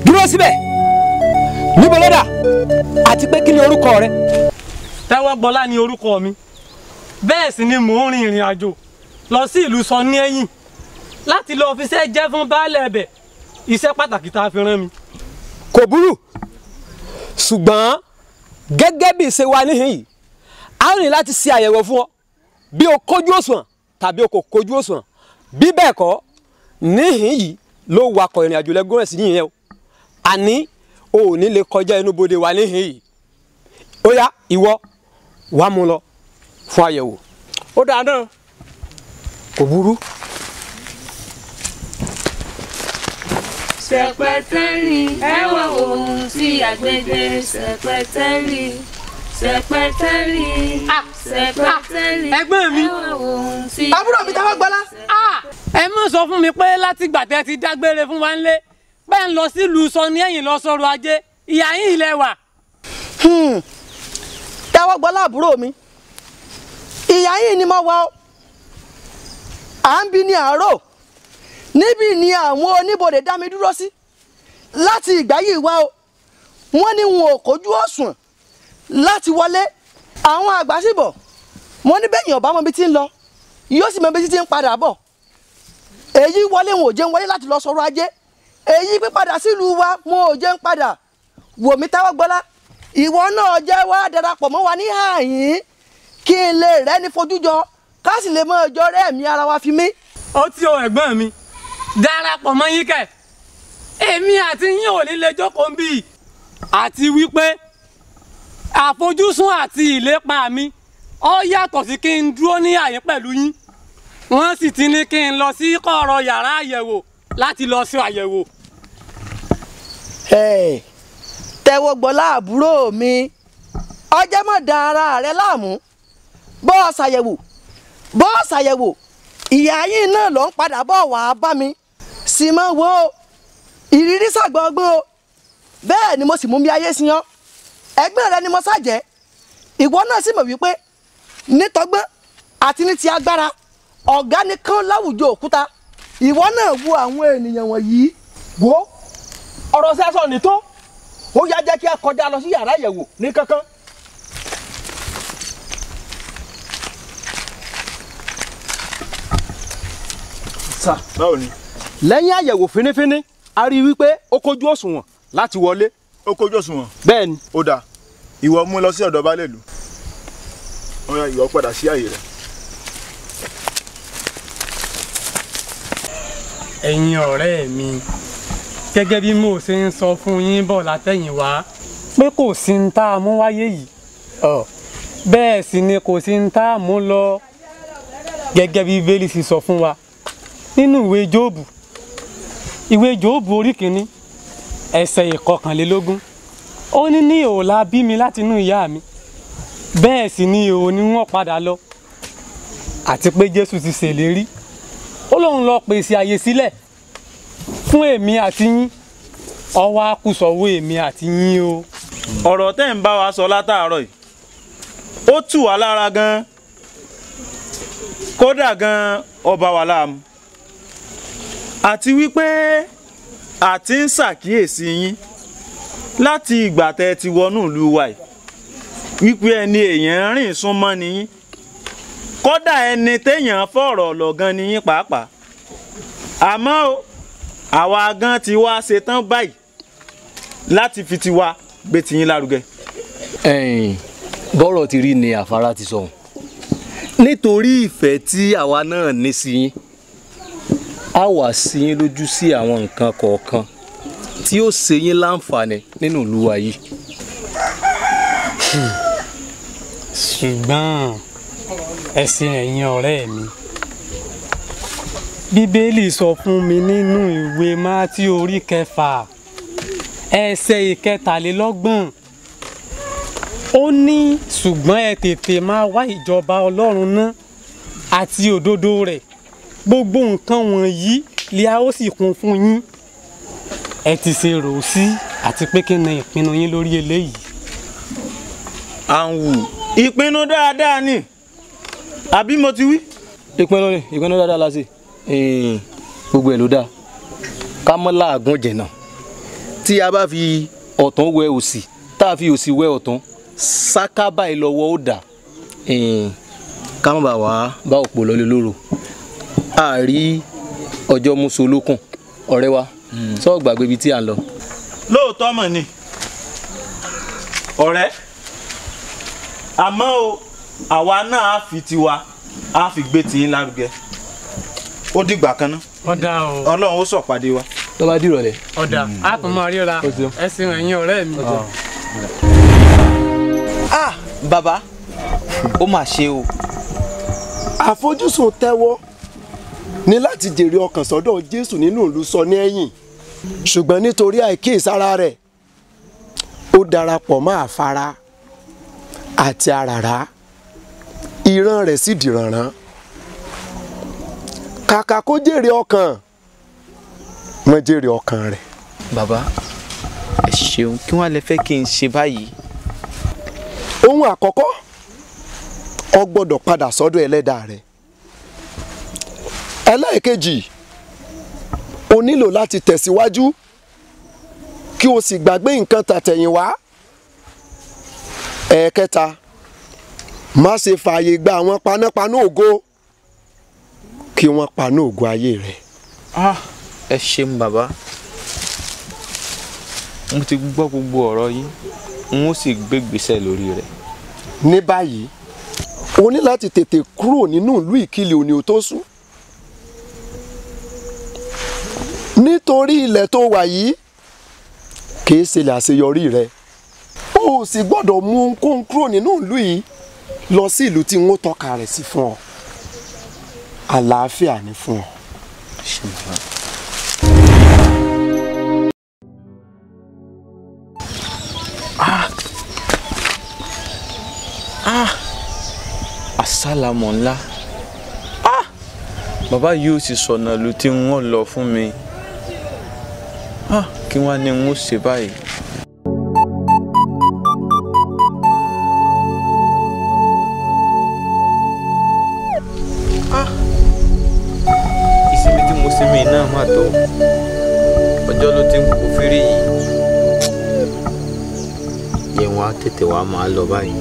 Dúró síbẹ̀, níbo ló dà àti pé kí ni orúkọ rẹ? Tẹ́wọ́gbọlá ni orúkọ mi, bẹ́ẹ̀ sì ni mò ń rin ìrìn àjò lọ sí ìlú Sọníẹ́yìn láti lọ fiṣẹ́ jẹ́ fún baálẹ̀ ẹbẹ̀, iṣẹ́ pàtàkì tá a fi rán mi. Kò burú, ṣùgbọ́n gẹ́gẹ́ bí ìṣe wa níhìn yìí, a ó ní láti ṣe àyẹ̀wò fún ọ bí o kójú òṣùwọ̀n tàbí o kò kójú òṣùwọ̀n. Bí bẹ́ẹ̀ kọ́, níhìn yìí ló wakọ̀ ìrìn àjò lẹ́gùn ẹ̀sìn yìí yẹn o, àní o ò ní lè kọjá inú bodè wa níhìn yìí. Ó yá, ìwọ wàá mú lọ fún àyẹ̀wò. Ó dáa náà. Kò burú. Sẹpẹtẹrì, ẹ wá ohun tí àgbègbè sẹpẹtẹrì, sẹpẹtẹrì, sẹpẹtẹrì. Ẹ̀gbọ́n mi, àbúrò mi Tẹ́wọ́gbọlá. Ẹ má sọ fún mi pé látìgbà tẹ́ ti dágbére fún wa ńlé bẹ́ẹ̀ ń lọ sílùú Sọníẹ́yìn lọ sọ̀rọ̀ ajé, ìyá yín ilẹ̀ wà. Tẹ́wọ́gbọlá àbúrò mi, ìyá yìí ni mo wà ó. À ń bi ní àárò níbí ni àwọn oníbodè dá mi dúró sí láti ìgbà yìí wá o. Wọ́n ní wọn ò kójú òṣùwọ̀n láti wọlé. Àwọn àgbà sì bọ̀, wọ́n ní bẹ́ẹ̀ yàn bá mọ ibi tí ń lọ yóò sì mọ ibi tí ń padà bọ̀. Èyí wọlé wọn ò jẹun wọlé láti lọ sọ̀rọ̀ ajé, èyí pípadà sílùú wa wọn ò jẹun padà. Wò mí Tẹ́wọ́gbọlá, ìwọ náà jẹ́ wá darapọ̀ mọ́ wa ní àyín kí n lè rẹ́ni fojú jọ ká sì lè mọ ọjọ́ rẹ́ mi ara wa fi mí. Ó ti o ẹ̀gbọ́n mi, darapọ̀ mọ́ yín kẹ̀, èmi àti yín ò ní lè jókòó ń bí i. Àti wípé àfojúsùn àti ìlépa mi ó yàtọ̀ sí kí n dúró ní àyín pẹ̀lú yín. Wọ́n sì ti ní kí n lọ sí kọ̀rọ̀ yàrá àyẹ̀wò láti lọ sí àyẹ̀wò. Tẹ́wọ́gbọlá àbúrò mi, ọjọ́ mọ̀ da ara rẹ láàmú, bọ́ ṣàyẹ̀wò bọ́ ṣàyẹ̀wò, ìyá yín náà ló ń padà bọ̀ wá bá mi. Sì mọ́ wo ìrírí ṣàgbọ́gbọ́n o, bẹ́ẹ̀ ni mo sì mú mi ayé sí yan. Ẹgbẹ́ rẹ ni mo ṣàjẹ́, ìwọ náà sì mọ̀ wípé nítọgbọ́n àti ní ti agbára ọ̀gá nìkan láwùjọ òkúta. Ìwọ náà wo àwọn ènìyàn wọ̀nyí. Wo ọ̀rọ̀ sẹ́sọ̀ ní tó ó yá, jẹ́ kí a kọjá lọ sí yàrá ìyẹ̀wò ní kánkán. Báwo ni. Lẹ́yìn àyẹ̀wò fínífíní, a rí i wípé ó kójú òṣùwọ̀n láti wọlé. Ó kójú òṣùwọ̀n. Bẹ́ẹ̀ ni. Ó dáa, ìwọ mú lọ sí ọ̀dọ̀ baálé ìlú. Ó yá, ìwọ padà sí àyè rẹ. Ẹ̀yin ọ̀rẹ́ mi, gẹ́gẹ́ bí mo ṣe ń sọ fún yín bọ̀ látẹ̀yìnwá pé kò sí ń tá a mú wáyé yìí, bẹ́ẹ̀ sì ni kò sí ń tá a mú lọ, gẹ́gẹ́ bí Bíbélì sì sọ fún wa nínú ìwé Jóòbù, ìwé Jóòbù orí kìíní ẹsẹ̀ 21, ó ní ní ìhò la bí mi láti inú ìyá mi, bẹ́ẹ̀ sì ni ìhò ni wọ́n padà lọ. Àti pé Jésù ti ṣèlérí, ó lóun lọ pèsè àyè sílẹ̀ fún èmi àti yín. Ọwọ́ á kù sọ́wọ́ èmi àti yín o. Ọ̀rọ̀ tẹ́ ń bá wa sọ látàárọ̀ yìí, ó tù wá lára gan-an, kódà gan-an ó bá wa láàmú. Àti wípé àti ń ṣàkíyèsí yín láti ìgbà tẹ́ ẹ ti wọnú ìlú wa yìí wípé ẹni èèyàn rìn súnmọ́ ni yín, kódà ẹni téèyàn fọ̀rọ̀ lọ̀ gan ni yín pàápàá. Àmọ́ o, àwa gan ti wá ṣetán báyìí láti fi tiwa gbé tiyín lárugẹ. Ẹ̀yin bọ́rọ̀ ti rí ni àfárá ti sọ̀hún. Nítorí ìfẹ́ tí àwa náà ní sí yín, a wà sí yín lójú sí àwọn nǹkan kọ̀ọ̀kan tí ó ṣe yín láǹfààní nínú ìlú wa yìí. Ṣùgbọ́n ẹ̀sìn ẹ̀yin ọ̀rẹ́ mi, Bíbélì sọ fún mi nínú ìwé Mátíù orí 6 ẹsẹ̀ 23, ó ní ṣùgbọ́n ẹ tètè máa wá ìjọba Ọlọ́run náà àti òdodo rẹ̀, gbogbo nǹkan wọ̀nyí ni a ó sì kún fún yín. Ẹ ti ṣe rò ó sí, àti pé kí ni ìpinnu yín lórí eléyìí? À ń wù ìpinnu dáadáa ni, àbí mo ti wí. Ìpinnu ni, ìpinnu dáadáa la ṣe. Gbogbo ẹ̀ ló dáa, ká mọ́ láàgùn jẹ̀nà. Tí a bá fi ọ̀tún wẹ òsì, tá a fi òsì wẹ ọ̀tún, sáká báyìí lọ́wọ́ ó dà. Ká má bàa wá bá òpó lọ́lé lóru. A rí ọjọ́ musolókun ọ̀rẹ́ wa, sọ gbàgbé ibi tí à ń lọ. Lóòótọ́ mọ̀ ni ọ̀rẹ́, àmọ́ o, àwa náà á fi tiwa á fi gbé tiyín lárugẹ. Ó dìgbà kan náà. Ọ̀dà o. Ọlọ́run ó sọ̀pàdé wa. Tó bá dìrọ̀lẹ́. Ọ̀dà, á tún máa ríra. Ẹ ṣeun ẹ̀yin ọ̀rẹ́ mi. Ah, bàbá, ó mà ṣe o. Àfojúsùn tẹ́wọ́ ní láti jèrè ọkàn sọ́dọ̀ Jésù nínú ìlú sọ ní ẹ̀yìn, ṣùgbọ́n nítorí àìkíyèsára rẹ̀ ó darapọ̀ mọ́ àfara àti àràrá, ìran rẹ̀ sì dìrànràn. Kàkà kó jèrè ọkàn, wọ́n jèrè ọkàn rẹ̀. Bàbá, ẹ ṣeun, kí wọ́n lè fẹ́ kí n ṣe báyìí? Ohun àkọ́kọ́, o gbọ́dọ̀ padà sọ́dọ̀ ẹlẹ́dàá rẹ̀. Ẹlẹ́ẹ̀kejì, o nílò láti tẹ̀síwájú kí o sì gbàgbé nǹkan tàtẹ̀yìnwá. Ẹ̀ẹ̀kẹta, má ṣe fààyè gba àwọn panápaná ògo kí wọ́n paná ògo ayé rẹ̀. Ah, ẹ ṣeun bàbá, mo ti gbọ́ gbogbo ọ̀rọ̀ yín, n ó sì gbégbèsè lórí rẹ̀. Ní báyìí, o ní láti tètè kúrò nínú ìlú Ìkìlì òní ò tó sùn, nítorí ilẹ̀ tó wà yìí kìí ṣe ilẹ̀ àṣeyọrí rẹ̀. O ò sì gbọ́dọ̀ mú ohunkóhun kúrò nínú ìlú yìí lọ sí ìlú tí n ó tọ́ka rẹ̀ sí fún ọ. Àlàáfíà ni fún ọ. Ah, àsálàmọ̀ ńlá. Ah, bàbá yóò sì sọ̀nà ìlú tí wọ́n lọ fún mi. Ah, kí wọ́n á ní n ó ṣe báyìí. Ah, ìsinmi tí mo sinmi náà má tó ọjọ́ ló ti ń kó fírí yìí yẹn wá tètè wá máa lọ báyìí.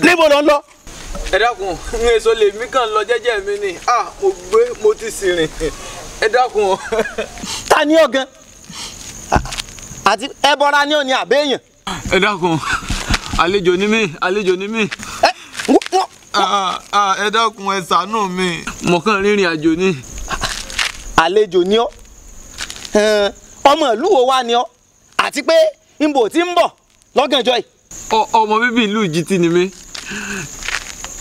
Níbo ló ń lọ. Ẹ dákun, n èso lèmi kàn lọ jẹ́jẹ́ mi ni. Ah, mo gbé, mo ti sì rìn. Ẹ dákun. Ta ni ọ gan? Àti ẹbọra ni ọ ni àbẹ́yàn. Ẹ dákun, àlejò ni mí, àlejò ni mí. Ẹ dákun, ẹ ṣàánú mi. Mo kàn rìnrìn àjò ni. Àlejò ni ọ. Ọmọ ìlú wo wá ni ọ? Àti pé nbò tí ń bọ̀ lọ́gànjọ́ yìí. Ọmọ bíbí ìlú Ìjìtì ni mí.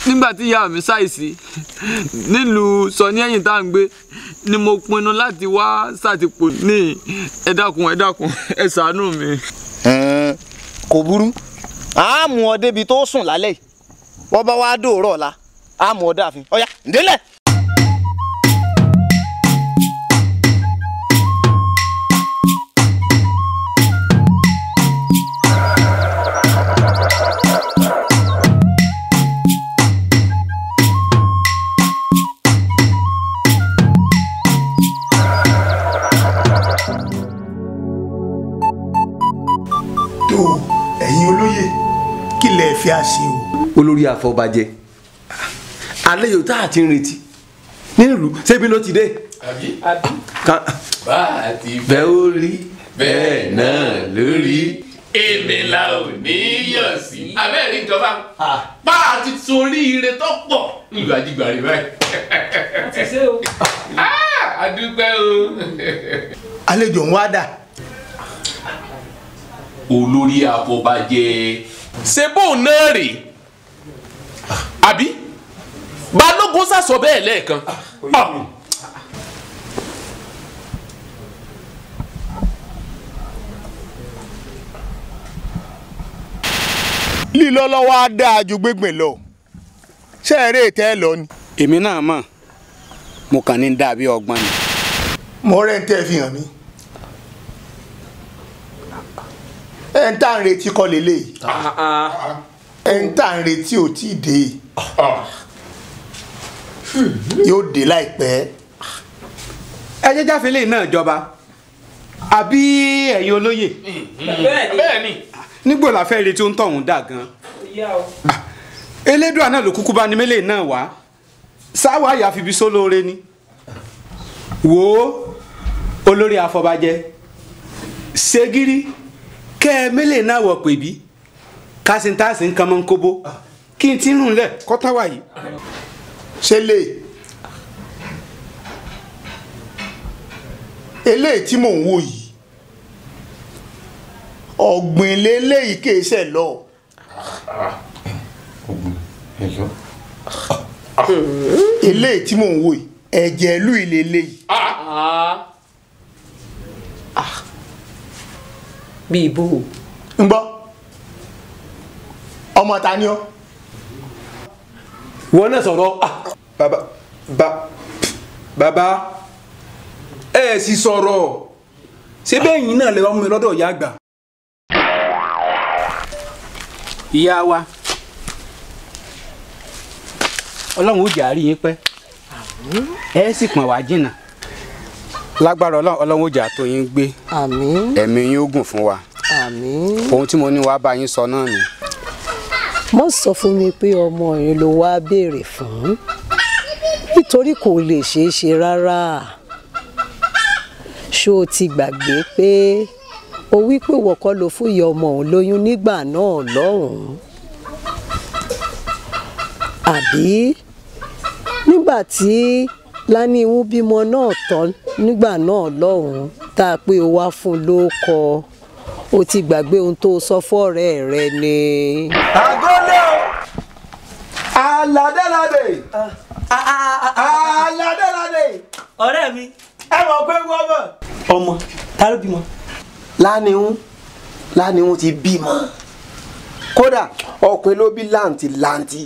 Nígbà tí ìyá mi ṣàìsí nílùú Sọní ẹ̀yìn tá à ń gbé ni mo pinnu láti wá ṣàtìpó ní. Ẹ dákun, ẹ dákun, ẹ ṣàánú mi. Kò burú, a mú ọ débi tó sùn lálẹ́ yìí, wọ́n bá wá dòórọ̀ ọ̀la, a mú ọ dáàfin. Ọ̀yá ǹdẹ́lẹ̀. Fi a ṣe o. Olórí àfọbàjẹ́, àlejò tá a ti ń retí nílùú ṣébi ló ti dé. Bá a ti fẹ́ ó rí bẹ́ẹ̀ náà ló rí, èmi la ò ní yọ̀ sí. Abẹ́rẹ́ ìjọba bá a ti torí ire tó pọ̀ nílùú Ajígbàre báyìí. A dúpẹ́ o. Àlejò ń wá dà. Olórí àfọbàjẹ́, ṣe bóun náà rè àbí Balógun sàsọ bẹ́ẹ̀ lẹ́ẹ̀kan. Lílọ lọ́wọ́ á dáa ju gbígbìn lọ, ṣé eré ìtẹ́ ẹ lọ ni. Èmi náà mọ̀, mo kàn ní dàbí ọgbọ́n ni. Mo rẹ́ ń tẹ́ fi hàn mí, ẹ̀ ń tà ń retí kọ́ lélẹ̀, ẹ̀ ń tà ń retí ò tí ì dé, yóò dé láìpẹ́. Ẹ jẹ́ jáfẹ́lẹ́ náà jọba àbí ẹ̀yin olóyè. Bẹ́ẹ̀ni. Nígbò la fẹ́ retí ó ń tọ̀hún dà gan. Elédùà náà ló kúkú bá ní mélèé náà wá, sáwà àyà fi ibi sólóore ni. Wò ó olórí àfọbàjẹ́, ṣègírí kẹ́ ẹ mélèé náà wọ̀ pè bí kásìntàsì ń kan mọ́ ń kóbó kí n ti rùn lẹ̀ kọ́tà wà yìí. Ṣe lè eléyìí tí mò ń wò yìí, ọ̀gbìn leléyìí kì í ṣe lọ. Eléyìí tí mò ń wò yìí, ẹ̀jẹ̀ ìlú ilé eléyìí. Bí ibo. Ń gbọ́, ọmọ ta ni ọ́? Wọ́n náà sọ̀rọ̀. Bàbá bàbá ẹ sì sọ̀rọ̀, ṣé bẹ́ẹ̀ yín náà lè wá mú mi lọ́dọ̀ ìyá àgbà. Ìyá wa, Ọlọ́run ó jẹ́ àárí yín pẹ́, ẹ sì pọ̀n wá jìnnà lágbára Ọlọ́run. Ọlọ́run ó jẹ́ àtó yín gbé, ẹ̀mí yín ó gùn fún wa. Ohun tí mo ní wàá bá yín sọ náà ni. Mo sọ fún mi pé ọmọ yẹn ló wá béèrè fún, nítorí kò lè ṣeé ṣe rárá. Ṣó o ti gbàgbé pé o wí pé wọ́kọ́ ló fún ìyá ọmọ òun lóyún nígbà náà lọ́hùn-ún? Àbí nígbà tí Láníhun bímọ náà tán nígbà náà lọ́hùn-ún tá a pé o wá fún un lóko, o ti gbàgbé ohun tó sọ fọ́ọ̀rẹ́ rẹ ni. Àgọ́lé o, aládéládé, aládéládé. Ọ̀rẹ́ mi, ẹ mọ̀ pé wọ́n mọ̀. Ọmọ, ta ló bímọ? Láníhun, Láníhun ti bímọ. Kódà ọkùnrin ló bí láǹtì láǹtì.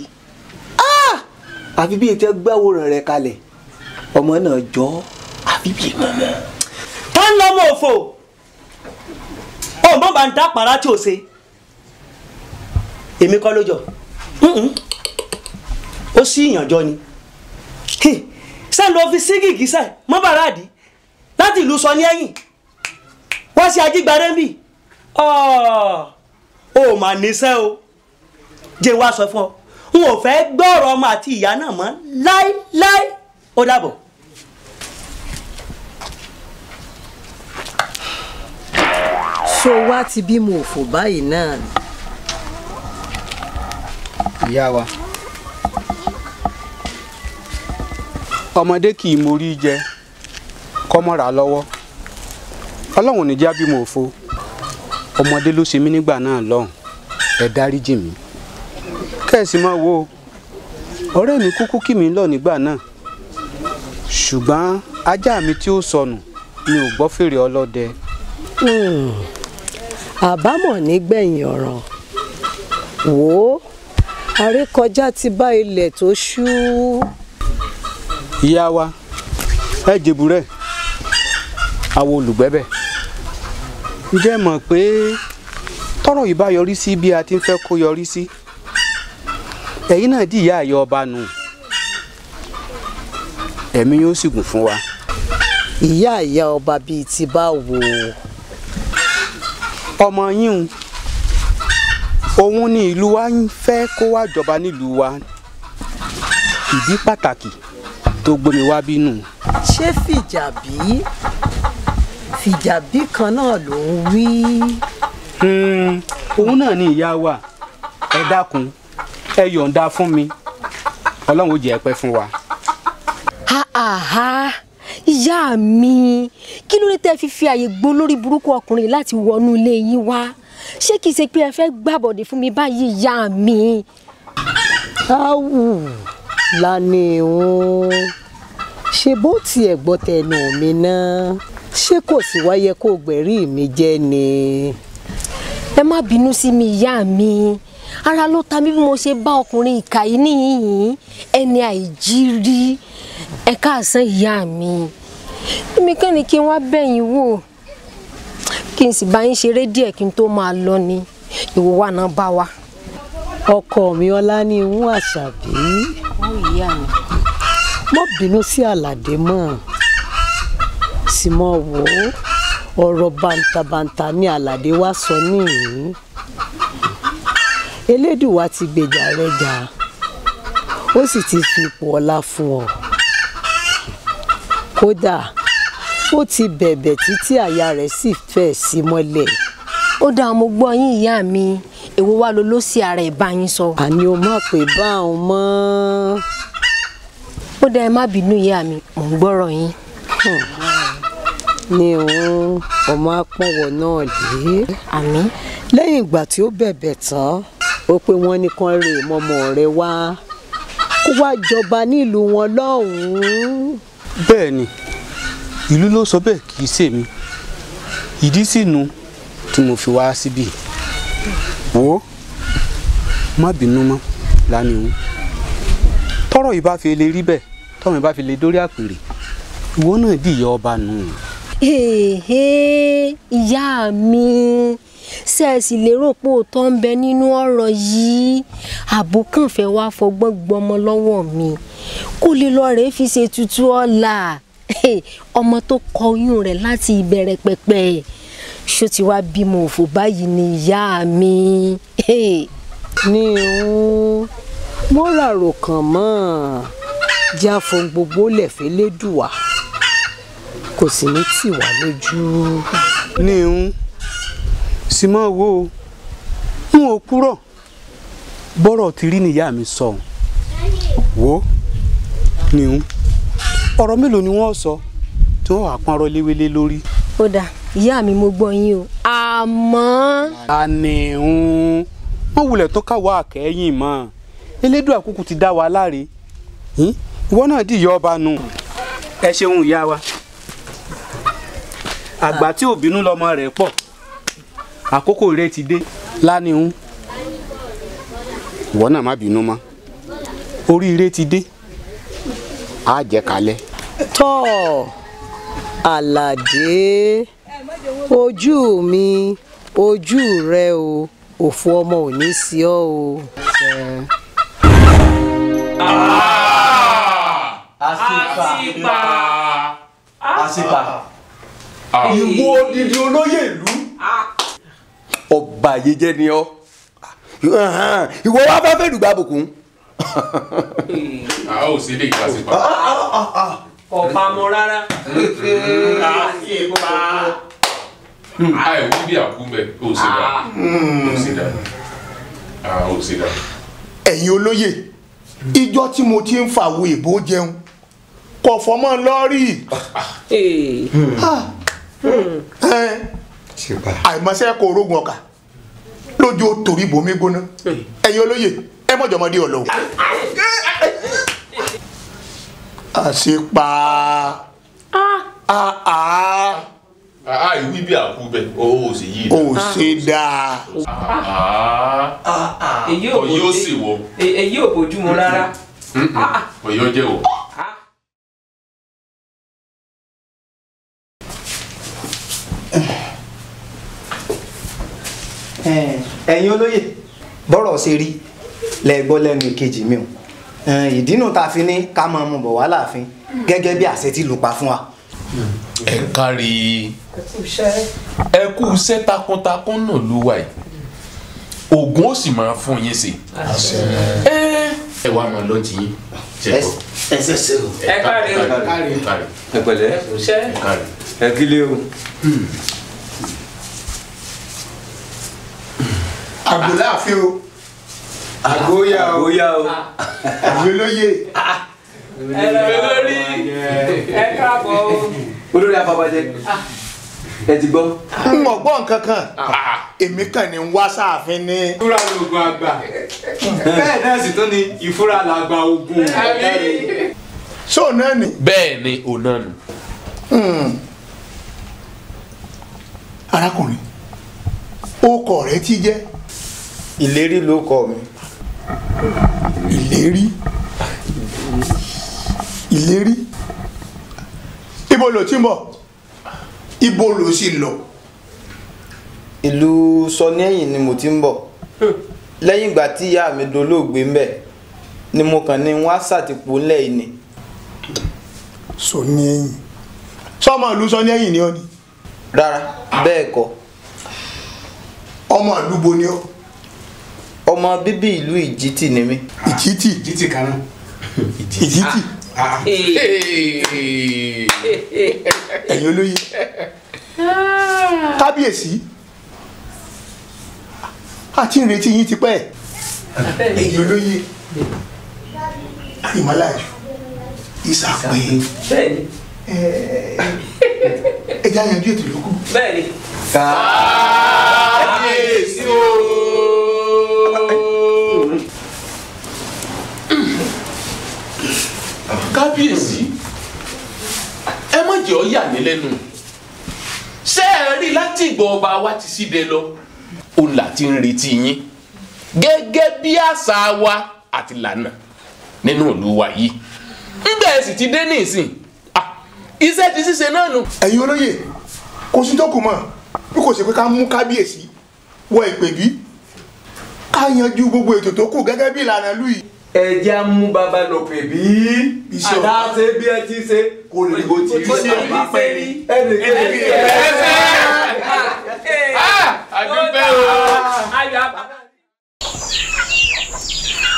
Àfi bí ètò gbàwòrán rẹ̀ kalẹ̀, ọmọ náà jọ àfi bí mọ̀mọ́. Tá ń lọ́mọ òfò? Ọmọ bá ń dá pàrà tí ò ṣe. Èmi kọ́ ló jọ. Ó sì ìyànjọ ni. Ṣé ló fi sí gìgísẹ̀ mọ́ bàràdì láti ìlú sọ ní ẹ̀yìn? Wọ́n ṣe ajígbárẹ́ ń bì. Ó mà níṣẹ́ o. Jẹ́ wá sọ fún ọ. N ò fẹ́ gbọ́rọ̀ ọmọ àti ìyá náà mọ́ láíláí. Ó dàbọ̀. Ṣó wá ti bímọ òfò báyìí náà ni? Ìyá wa, ọmọdé kì í morí jẹ kọ́mọ́ra lọ́wọ́. Ọlọ́run ní jẹ́ bímọ òfo. Ọmọdé ló ṣe mí nígbà náà lọ́hùn, ẹ dáríjì mí. Kẹ́sì máa wo ọ̀rẹ́ mi kúkú kí mi lọ nígbà náà, ṣùgbọ́n ajá mi tí ó sọnù mi ò gbọ́ fèrè ọlọ́dẹ. Àbámọ̀ nígbẹ̀yìn ọ̀ràn. Wò ó, àrékọjá ti bá ilẹ̀ tó ṣú. Ìyá wa, ẹ jèbúrẹ́ àwọn olùgbẹ́bẹ̀. Ǹjẹ́ mọ̀ pé tọ́rọ̀ yìí bá yọrí sí bí a ti ń fẹ́ kó yọrí sí, ẹ̀yin náà di ìyá àyọ ọba nù, ẹ̀mí yóò sì gùn fún wa. Ìyá ìyá ọba bíi ti bá wò ó. Ọmọ yín òun ni ìlú wa ń fẹ́ kó wá jọba nílùú wa. Ìdí pàtàkì tó gbé mi wá bínú. Ṣé Fìjàbí Fìjàbí kan náà ló ń wí? Òun náà ni ìyá wa. Ẹ dákun, ẹ yọ̀ǹda fún mi. Ọlọ́run ó jẹ́ ẹ pẹ́ fún wa. Àhà, ìyá mi, kí ló dé tẹ́ fi àyè gbó lórí burúkú ọkùnrin láti wọnú ilé yín wá? Ṣé kìí ṣe pé ẹ fẹ́ gbàbọ̀dé fún mi báyìí, ìyá mi? Áwù, Láníhun, ṣe bó tiẹ̀ gbọ́ tẹnu mi náà, ṣé kò sì wáyé kó gbẹ̀rí mi jẹ́ ni? Ẹ má bínú sí mi, ìyá mi. Ara ló ta mí bí mo ṣe bá ọkùnrin ìkà yìí níhìn-ín, ẹni àìjírí. Ẹ káàsán ìyá mi. Èmi kàn ní kí n wá bẹ̀yìn wò, kí n sì bá yín ṣeré díẹ̀ kí n tó máa lọ ni. Ìwọ wa náà bá wa. Ọkọ mi Ọláníhun Àṣàbí, má bínú sí Àlàdé mọ́, sì mọ́ wò ó, ọ̀rọ̀ bàǹtàbàǹtà ni Àlàdé wá sọ níhìn-ín. Elédùwà ti gbèjà rẹ jà, ó sì ti fi ipò ọlá fún ọ. Kódà ó ti bẹ̀bẹ̀ títí àyà rẹ̀ sì fẹ́ sí mọ́lẹ̀. Ó dáa, mo gbọ́ yín ìyá mi. Èwo wá ló ló sí ara ẹ̀ bá yín sọ. Àní o má pè bá òun mọ́. Ó dáa, ẹ má bínú ìyá mi, mò ń gbọ́rọ̀ yín. Ní òun ọmọ apọ̀wọ̀ náà dé. Àmín. Lẹ́yìn ìgbà tí ó bẹ̀bẹ̀ tán, ó pé wọ́n ní kán rè mọ́mọ́ rẹ̀ wá kó wá jọba nílùú wọn lọ́hùn-ún. Bẹ́ẹ̀ ni, ìlú ló sọ bẹ́ẹ̀, kì í ṣèmi. Ìdí sì nu tí mo fi wá síbí. Wò ó, má bínú mọ́ Láníhun. Tọ́rọ̀ yìí bá fi lè rí bẹ́ẹ̀, tọ́rọ̀ yìí bá fi lè dórí àpèrè, ìwọ náà di ìyá ọba nù. Ìyá mi, Ṣé ẹ sì lérò pé òótọ́ ń bẹ nínú ọ̀rọ̀ yìí? Àbò kàn fẹ́ wá fọgbọ́n gbọmọ lọ́wọ́ mi kó lè lọ rèé fi ṣe tutù ọ̀la. Ọmọ tó kọ oyún rẹ̀ láti ìbẹ̀rẹ̀ pẹ̀pẹ̀ ṣó ti wá bímọ òfò báyìí ni ìyá mi. Ní ìhun mọ́ràrò kàn mọ́ jáfo gbogbo lẹ̀fẹ́ lédùá kò sì ní tì wá lójú. Ní ìhun sì máa wo n ò kúrò bọ́rọ̀ ti rí níyà mi sọ wo ní ìhun ọ̀rọ̀ mélòó ni wọ́n sọ tí wọ́n wà pọ́nrọ́ léwélé lórí. Ó dáa ìyá mi, mo gbọ́ yín o, àmọ́. Àníhun wọ́n wulẹ̀ tó káwọ́ àkẹ́yìn mọ́ Elédùà kúkú ti dá wa láre, ìwọ náà dìyọ ọba nù. Ẹ ṣeun ìyá wa, àgbà tí ò bínú lọmọ rẹ̀ pọ̀, àkókò rẹ̀ ti dé. Lánìhun ìwọ náà má bínú mọ́, oríire ti dé, á jẹ kalẹ̀. Tọ́ Àlàdé, ojú mi ojú rẹ o, òfò ọmọ ò ní sí ọ o. Àṣìpà. Àṣìpà. Ìwọ odidi olóyè ìlú. Ọba yìí jẹ́ ni ọ́. Ìwọ wá fẹ́ fẹ́ dùgbà bùkún. A ò sí lè gbà sípa. Ọba mọ rárá. Àṣìpà. Àìwí bí àkúmẹ̀ ò sí dá. Ò sí dá. Ò sí dá. Ẹ̀yin olóyè, ìjọ tí mo ti ń fàwo ìbò jẹun kò fọmọ lọ́ọ̀rì. Àìmọ̀ṣẹ́ kò rógun ọkà lójú torí bomi gbóná. Ẹ̀yin olóyè, ẹ mọ̀jọ̀mọ́dé ọ̀lọ́. Àṣepa. Àìwí bí àkúbẹ̀ o ò sì yí. O sì dáa. Ọ̀yọ́ sì wọ. Èyí ò bójú mu rárá. Ọ̀yọ́ jẹ́ wọ. Ẹ̀yin olóyè, bọ́rọ̀ ṣe rí lẹ gbọ́ lẹ́nu ìkejì mi o. Ìdínú ta fi ní ká máa mú bọ̀ wá láàfin gẹ́gẹ́ bí àṣẹ tí lù pa fún wa. Ẹ kárí, ẹ kú iṣẹ́ takuntakun náà ló wà yìí, Ògún ó sì máa fún yín sí. Ẹ wá máa lọ tiyín. Ẹ ṣe o. Ẹ kárí o. Ẹ pẹ̀lẹ́. Ẹ kílé o. Àgbò láàfin o. Àgóyá o. Àgóyá o. Àgbò olóyè. Olórí ẹ káàbọ̀ o. Olórí afọbajẹ, ẹ ti gbọ́. N ò gbọ́ nǹkan kan, èmi kàn ní wá sáàfin ni. Ìfúra lògùn àgbà, bẹ́ẹ̀ náà sì tún ni ìfúra làgbà ogun. Ṣé òun náà ni? Bẹ́ẹ̀ ni òun náà nù. Arákùnrin, orúkọ rẹ ti jẹ́? Ìlérí ló kọ mi. Ìlérí. Ìlérí. Ibo ló ti ń bọ̀? Ibo ló sì lọ? Ìlú Sọníẹ̀yìn ni mo ti ń bọ̀. Lẹ́yìn ìgbà tí ìyá mi dolóògbé ń bẹ̀ ni mo kàn ní wọ́n á ṣàtìpó ńlẹ̀ yìí ni. Sọníẹ̀yìn. Sọmọ ìlú Sọníẹ̀yìn ni ọ ni? Rárá, bẹ́ẹ̀ kọ́. Ọmọ ìlú bo ni ọ? Ọmọ bíbí ìlú Ìjìtì ni mí. Ìjìtì. Ìjìtì kan náà. Ìjìtì. Ẹ̀yin olóyè, kábíyèsí, a ti ń retí yín tipẹ́. Ẹ̀yin olóyè, àyìnmáláyò ìsàpè, ẹ jẹ́ àyànjú ètò yòókù. Kábíyèsí o. Kábíyèsí, ẹ má jẹ́ ó yà ní lẹ́nu. Ṣé ẹ rí láti ìgbà ọba wa ti síde lọ, òun là ti ń retí yín gẹ́gẹ́ bí àṣà wa àti lànà nínú ìlú wa yìí. Ńgbà ẹ sì ti dé nísìn, iṣẹ́ ti ṣíṣe náà nù. Ẹ̀yin olóyè, kò sí tó kù mọ́ bí kò ṣe pé ká mú kábíyèsí wọ ìpèbí ká yanjú gbogbo ètò tó kù gẹ́gẹ́ bí ìlànà ìlú yìí. Ẹ jẹ́ á mú bàbá lọ pè bí. Àdáṣe bí ẹ ti ṣe kò lè bó ti rí. Iṣẹ́ ọba pẹ́ ni. Ẹnì kejì Àdúpẹ́ o.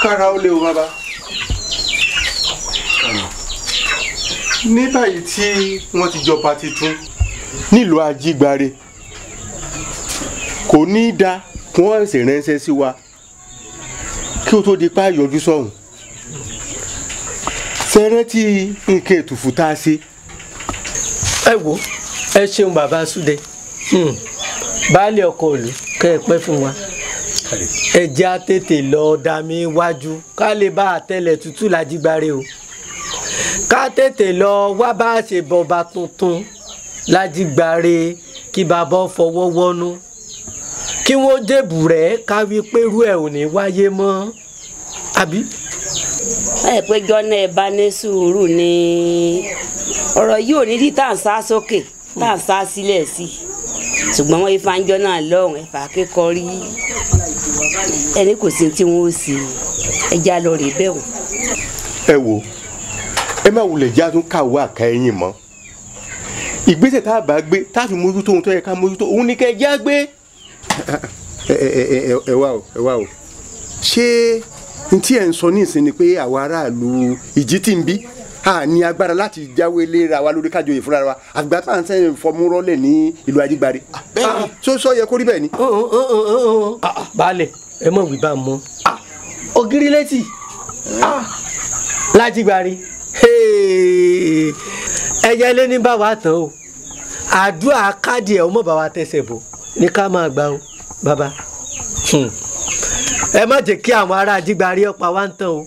Kára ó lé o bàbá. Ní báyìí tí wọ́n ti jọba tuntun nílùú Ajígbáre, kò ní í da kí wọ́n ṣe ránṣẹ́ sí wa kí ó tó di pa yọjú sọ́hùn. Ṣe rántí nǹkan ètùfù tá a ṣe. Ẹ wo, ẹ ṣeun bàbá Súdẹ, baálé ọkọ ìlú, kẹ́ ẹ pẹ́ fún wa. Ẹ jẹ́ á tètè lọ dami wájú ká lè bá àtẹlẹ̀ tútù l'Ajígbáre o, ká tètè lọ wá bá a ṣe bọba tuntun l'Ajígbáre, kí bàbá fọwọ́ wọnú, kí wọ́n débù rẹ̀, ká wí pé irú ẹ̀ ò ní wáyé mọ́, àbí. Ẹ pé jọ́nà ẹ bá ní sùúrù ni ọ̀rọ̀ yìí ò ní rí tá à ń sá sókè tá à ń sá sílẹ̀ sí, ṣùgbọ́n wọ́n ifá ń jọ́ náà lọ́hùn ẹ̀fà kékọrí ẹni kò sí tí wọ́n ó sì ẹja lọ rè bẹ́ẹ̀ wò. Ẹ wo, ẹ má wulẹ̀ já tún kàwé àká ẹ̀yìn mọ́. Ìgbésẹ̀ tá a bá gbé tá a fi mójútó ohun tó yẹ ká mójútó òun ni kẹ́ ẹ já gbé. Ẹ wá o, ẹ wá o, ṣé n tí ẹ ń sọ nísìn ni pé àwa aráàlú ìjì tí ń bí a ní agbára láti jáwé léra wa lórí kájọyè fúnra wa, àgbà tá à ń sẹ́yìn fọmúrọ́lẹ̀ ní ìlú Ajígbáre? Tó sọ yẹ kó rí bẹ́ẹ̀ ni. Baálẹ̀, ẹ mọ̀ wí bá a mọ́ ògiri létí l'Ajígbáre, ẹyẹ lé ní bá wa tán o, àdúrà káàdì ẹ̀ ọmọ bá wa tẹsẹ̀ bò ní ká máa gbà o bàbá. Ẹ má jẹ́ kí àwọn ará Ajígbáre ọ̀pá wa ń tán o.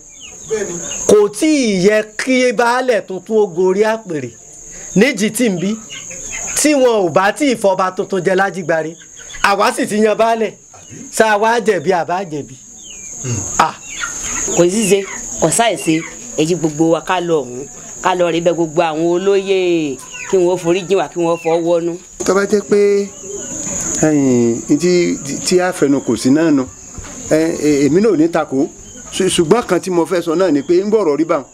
Kò tí ì yẹ kí baálẹ̀ tuntun ó gorí àpèrè níjì tí ń bí tí wọn ò bá tí ì fọba tuntun jẹ l'Ajígbáre, àwa sì ti yan baálẹ̀, ṣá wa jẹ̀bi àbá jẹ̀bi. Kò sí ṣe kò sáìṣe, èyí gbogbo wa ká lọ ọ̀hún, ká lọ rí bẹ gbogbo àwọn olóyè kí wọn forí jìn wá, kí wọn fọwọ́ wọnú. Tó bá jẹ́ pé tí a fẹnu kò sí náà nu, èmi náà ò ní takò, ṣùgbọ́n kan tí mo fẹ́ sọ náà ni pé ń bọ̀rọ̀ rí báwọn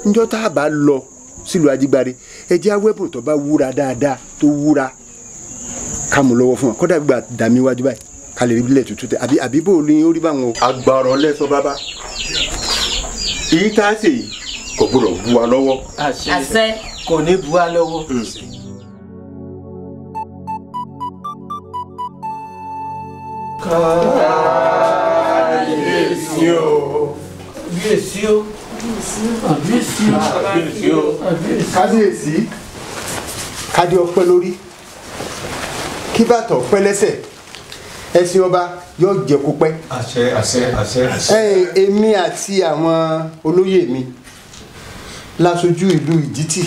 níjọ́ tá a bá lọ sílùú Ajígbáre, ẹ jẹ́ awẹ́bùn tó bá wúra dáadáa, tó wúra, ká mú lọ́wọ́ fún wọn, kódà gbà dàmí wájú báyìí ká lè rí bílẹ̀ tútù tẹ, àbí bò ní ó rí báwọn o. Agbára ọlẹ́sọ bàbá, èyí tá a ṣe yìí kò gbọdọ̀ bu wa lọ́wọ́. Àṣẹ. Kò ní bu wa lọ́wọ́. Kábíyèsí o. Kábíyèsí o. Kábíyèsí o. Kábíyèsí o. Kábíyèsí, kádé ọpẹ́ lórí, kí bàtà ọpẹ́ lẹ́sẹ̀, ẹṣin ọba yóò jẹ kó pẹ́. Àṣẹ, àṣẹ, àṣẹ. Ẹ èmi àti àwọn olóyè mi láṣojú ìlú Ìjìtì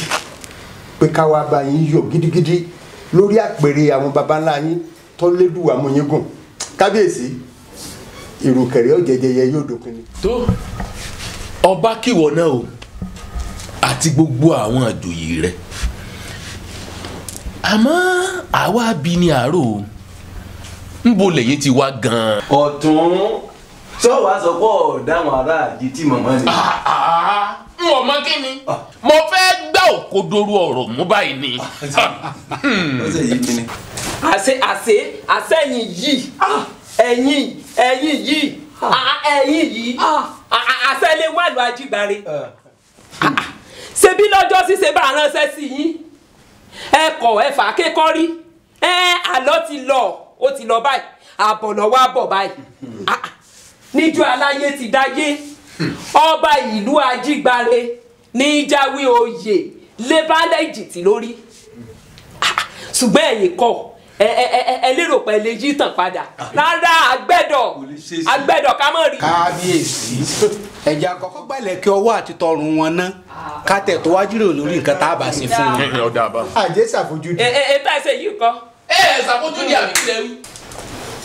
pé ká wá bá yín yọ̀ gidigidi lórí àpèrè àwọn baba ńlá yín tọ́lédùwà mú yín gùn. Kábíyèsí, ìrùkẹ̀rẹ̀ ọ̀jẹ̀jẹ̀yẹ yóò dópin ni. Tó ọba kíwọ náà o àti gbogbo àwọn àjòyè rẹ, àmọ́ àwa bí ní àárò o, ń bo lẹ́yìn ti wá gan-an. Ọ̀tún sọ wàá sọ pé ọ̀daràn ará àjí tí màmá ni. N ò mọ kí ni mo fẹ́ gbá òkodoro ọ̀rọ̀ mú báyìí ni. Àṣẹ àṣẹ àṣẹyìn yìí, ẹ̀yìn ẹ̀yìn yìí, ẹ̀yìn yìí, àṣẹ lè wà lọ Ajígbáre. Ṣebí lọ́jọ́ ṣíṣe bá ránṣẹ́ sí yín, ẹ kọ̀ ẹ fà kékọ́rí, ẹ àlọ́ ti lọ, ó ti lọ báyìí, àbọ̀ lọ wá bọ̀ báyìí. Níjọ́ aláyé ti dáyé, ọba ìlú Ajígbáre ní jáwé oyè lé baálẹ̀ Ìjìtì lórí, ṣùgbọ́n ẹ̀yin kọ́ ẹ lérò pé ẹ lè yí tàn padà. Rárá, àgbẹ̀dọ̀ àgbẹ̀dọ̀ ká mọ̀ rí. Kábíyèsí, ẹ̀jẹ̀ àkọ́kọ́ gbalẹ̀ kí ọwọ́ àti tọrùn wọn ná, ká tẹ̀ tó wájú rò lórí nǹkan tá a bá ṣe fún wọn. Àjẹ́ ṣàfojúdi. Ẹ ẹ tá ẹ ṣe yìí kọ́. Ẹ ẹ ṣàfojúdi àbí kílẹ̀ wí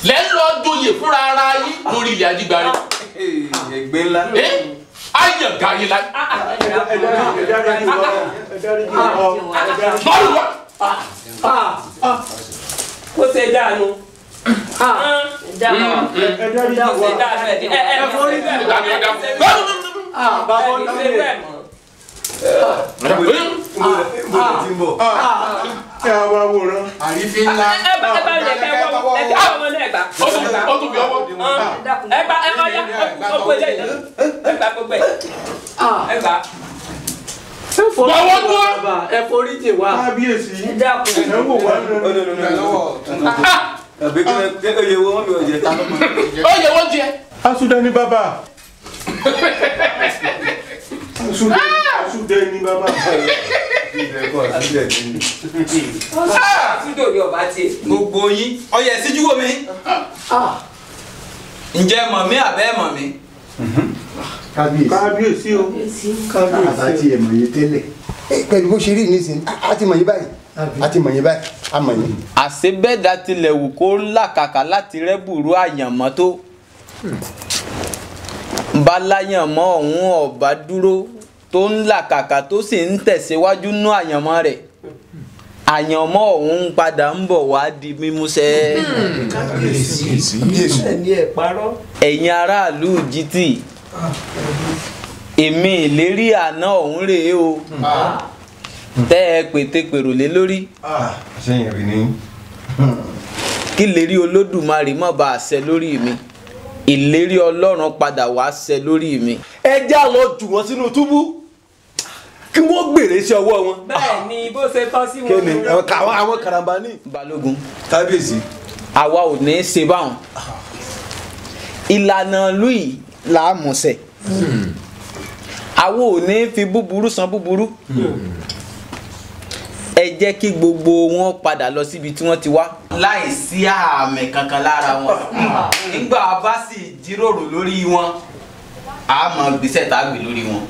lẹ́ ń lọ joyè fúnra ara yín lórí ilẹ̀ Ajígbáre. Ẹgbẹ́ ńlá. Ayàn ga yín láyé. Lọ́rùn wa. Kó ṣe dànù, Ẹ wá wòran. Àrífín ńlá. Ẹ bá lẹ kẹ wọ ẹ kẹ ọmọ náà gbà. Ó tún fi ọwọ́. Ẹ bá ẹ bá yá ọgbọ ilé ìdáná. Ẹ gbà gbogbo ẹ. Ẹ gbà. Bọ̀wọ́ dúró. Ẹ forí jì wá. Kábíyèsí. Ẹ dákun. Ẹ wò wá. Oyè wo wọ́n fi ọ̀jẹ̀ ta ló mọ̀. Oyè wọ́n jẹ. Asúdẹ ní bàbá. Asúdẹ ní bàbá. Gbogbo yín ọyẹ síjú wo mi. Ǹjẹ́ mọ̀ mí àbẹ́ mọ̀ mí? Kábíyèsí o. Kábíyèsí. Àti ẹ̀mọ̀ yìí tẹ́lẹ̀. Pẹ̀lú bó ṣe rí nísìnyí, a ti mọ̀ yín báyìí. A ti mọ̀ yín báyìí, a mọ̀ yín. Àṣebẹ́dà tilẹ̀ wù kó làkàkà láti rẹ́bùrú àyànmọ́ tó. Báláyànmọ́ ọ̀hún ọ̀bá dúró tó ń làkàkà tó sì ń tẹ̀síwájú nú àyànmọ́ rẹ̀. Àyànmọ́ ọ̀hún ń padà ń bọ̀ wá di mímúṣẹ. Ẹ̀yin aráàlú jìtì, èmi ìlérí àná ọ̀hún rèé o. Tẹ́ ẹ pètepèrò lé lórí. Kí lérí Olódùmarè má bàa ṣẹ lórí mi. Ìlérí Ọlọ́run padà wá ṣẹ lórí mi. Ẹ já lọ jù wọ́n sínú túbú kí wọ́n gbèrè sí ọwọ́ wọn. Bẹ́ẹ̀ ni bó ṣe tọ́ sí wọn. Kí ni àwọn karambani. Balógun. Kábíyèsí. Àwa ò ní í ṣe báwọn. Ìlànà ìlú yìí là á mọ̀ọ́sẹ̀. Àwa ò ní í fi búburú san búburú. Ẹ jẹ́ kí gbogbo wọn padà lọ síbi tí wọ́n ti wá. Láì sí àmì kankan lára wọn. Nígbà bá sì jíròrò lórí wọn, a mọ gbèsè tá a gbé lórí wọn.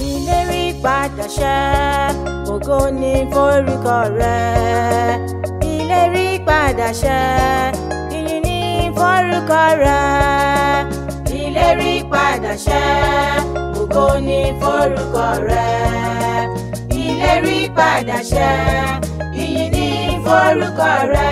Ìlérí padà ṣẹ, ògo ni forúkọ rẹ. Ìlérí padà ṣẹ, ìyìn ni forúkọ rẹ. Ìlérí padà ṣẹ, ògo ni forúkọ rẹ. Ìlérí padà ṣẹ, ìyìn ni forúkọ rẹ.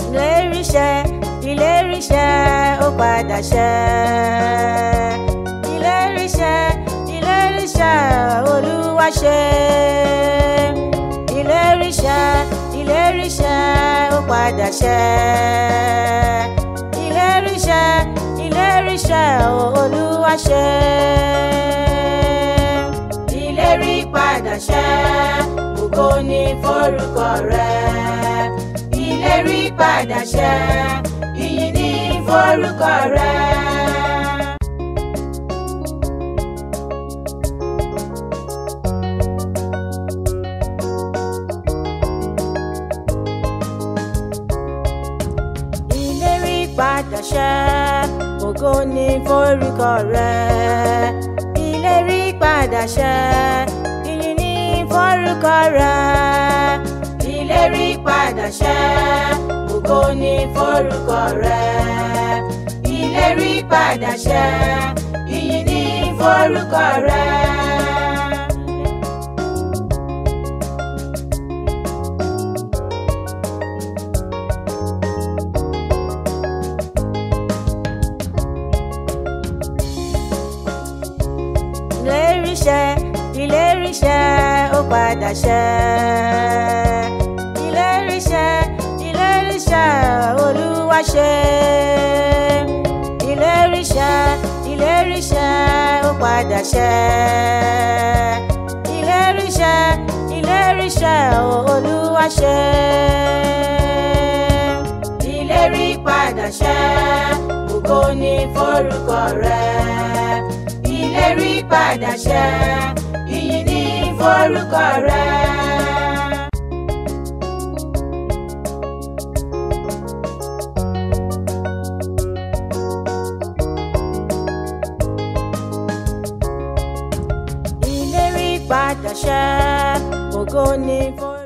Ìlérí ṣẹ, ìlérí ṣẹ, ó padà ṣẹ. Ìlérí ṣẹ, ìlérí ṣẹ, Olúwa ṣe. Ìlérí ṣẹ, ìlérí ṣẹ, ó padà ṣẹ. Ìlérí ṣẹ, ìlérí ṣẹ, Olúwa ṣe. Ìlérí padà ṣẹ, ògo ni forúkọ rẹ. Ìlérí padà ṣẹ, ìyìn ni forúkọ rẹ. Ìlérí padà ṣẹ, ògo ni forúkọ rẹ. Ìlérí padà ṣẹ, ìyìn ni forúkọ rẹ. Ìlérí padà ṣẹ, ògo ni forúkọ rẹ. Ìlérí padà ṣẹ, ìyìn ni forúkọ rẹ. Ìlérí ṣẹ, ìlérí ṣẹ, ó padà ṣẹ. Ìlérí ṣẹ, ìlérí ṣẹ, Olúwa ṣe. Ìlérí ṣẹ, ìlérí ṣẹ, ó padà ṣẹ. Ìlérí ṣẹ, ìlérí ṣẹ, Olúwa ṣe. Ìlérí padà ṣẹ, ògo ni forúkọ rẹ. Ìlérí padà ṣẹ, ìyìn ni forúkọ rẹ. padà ṣẹ, ògo ni fún.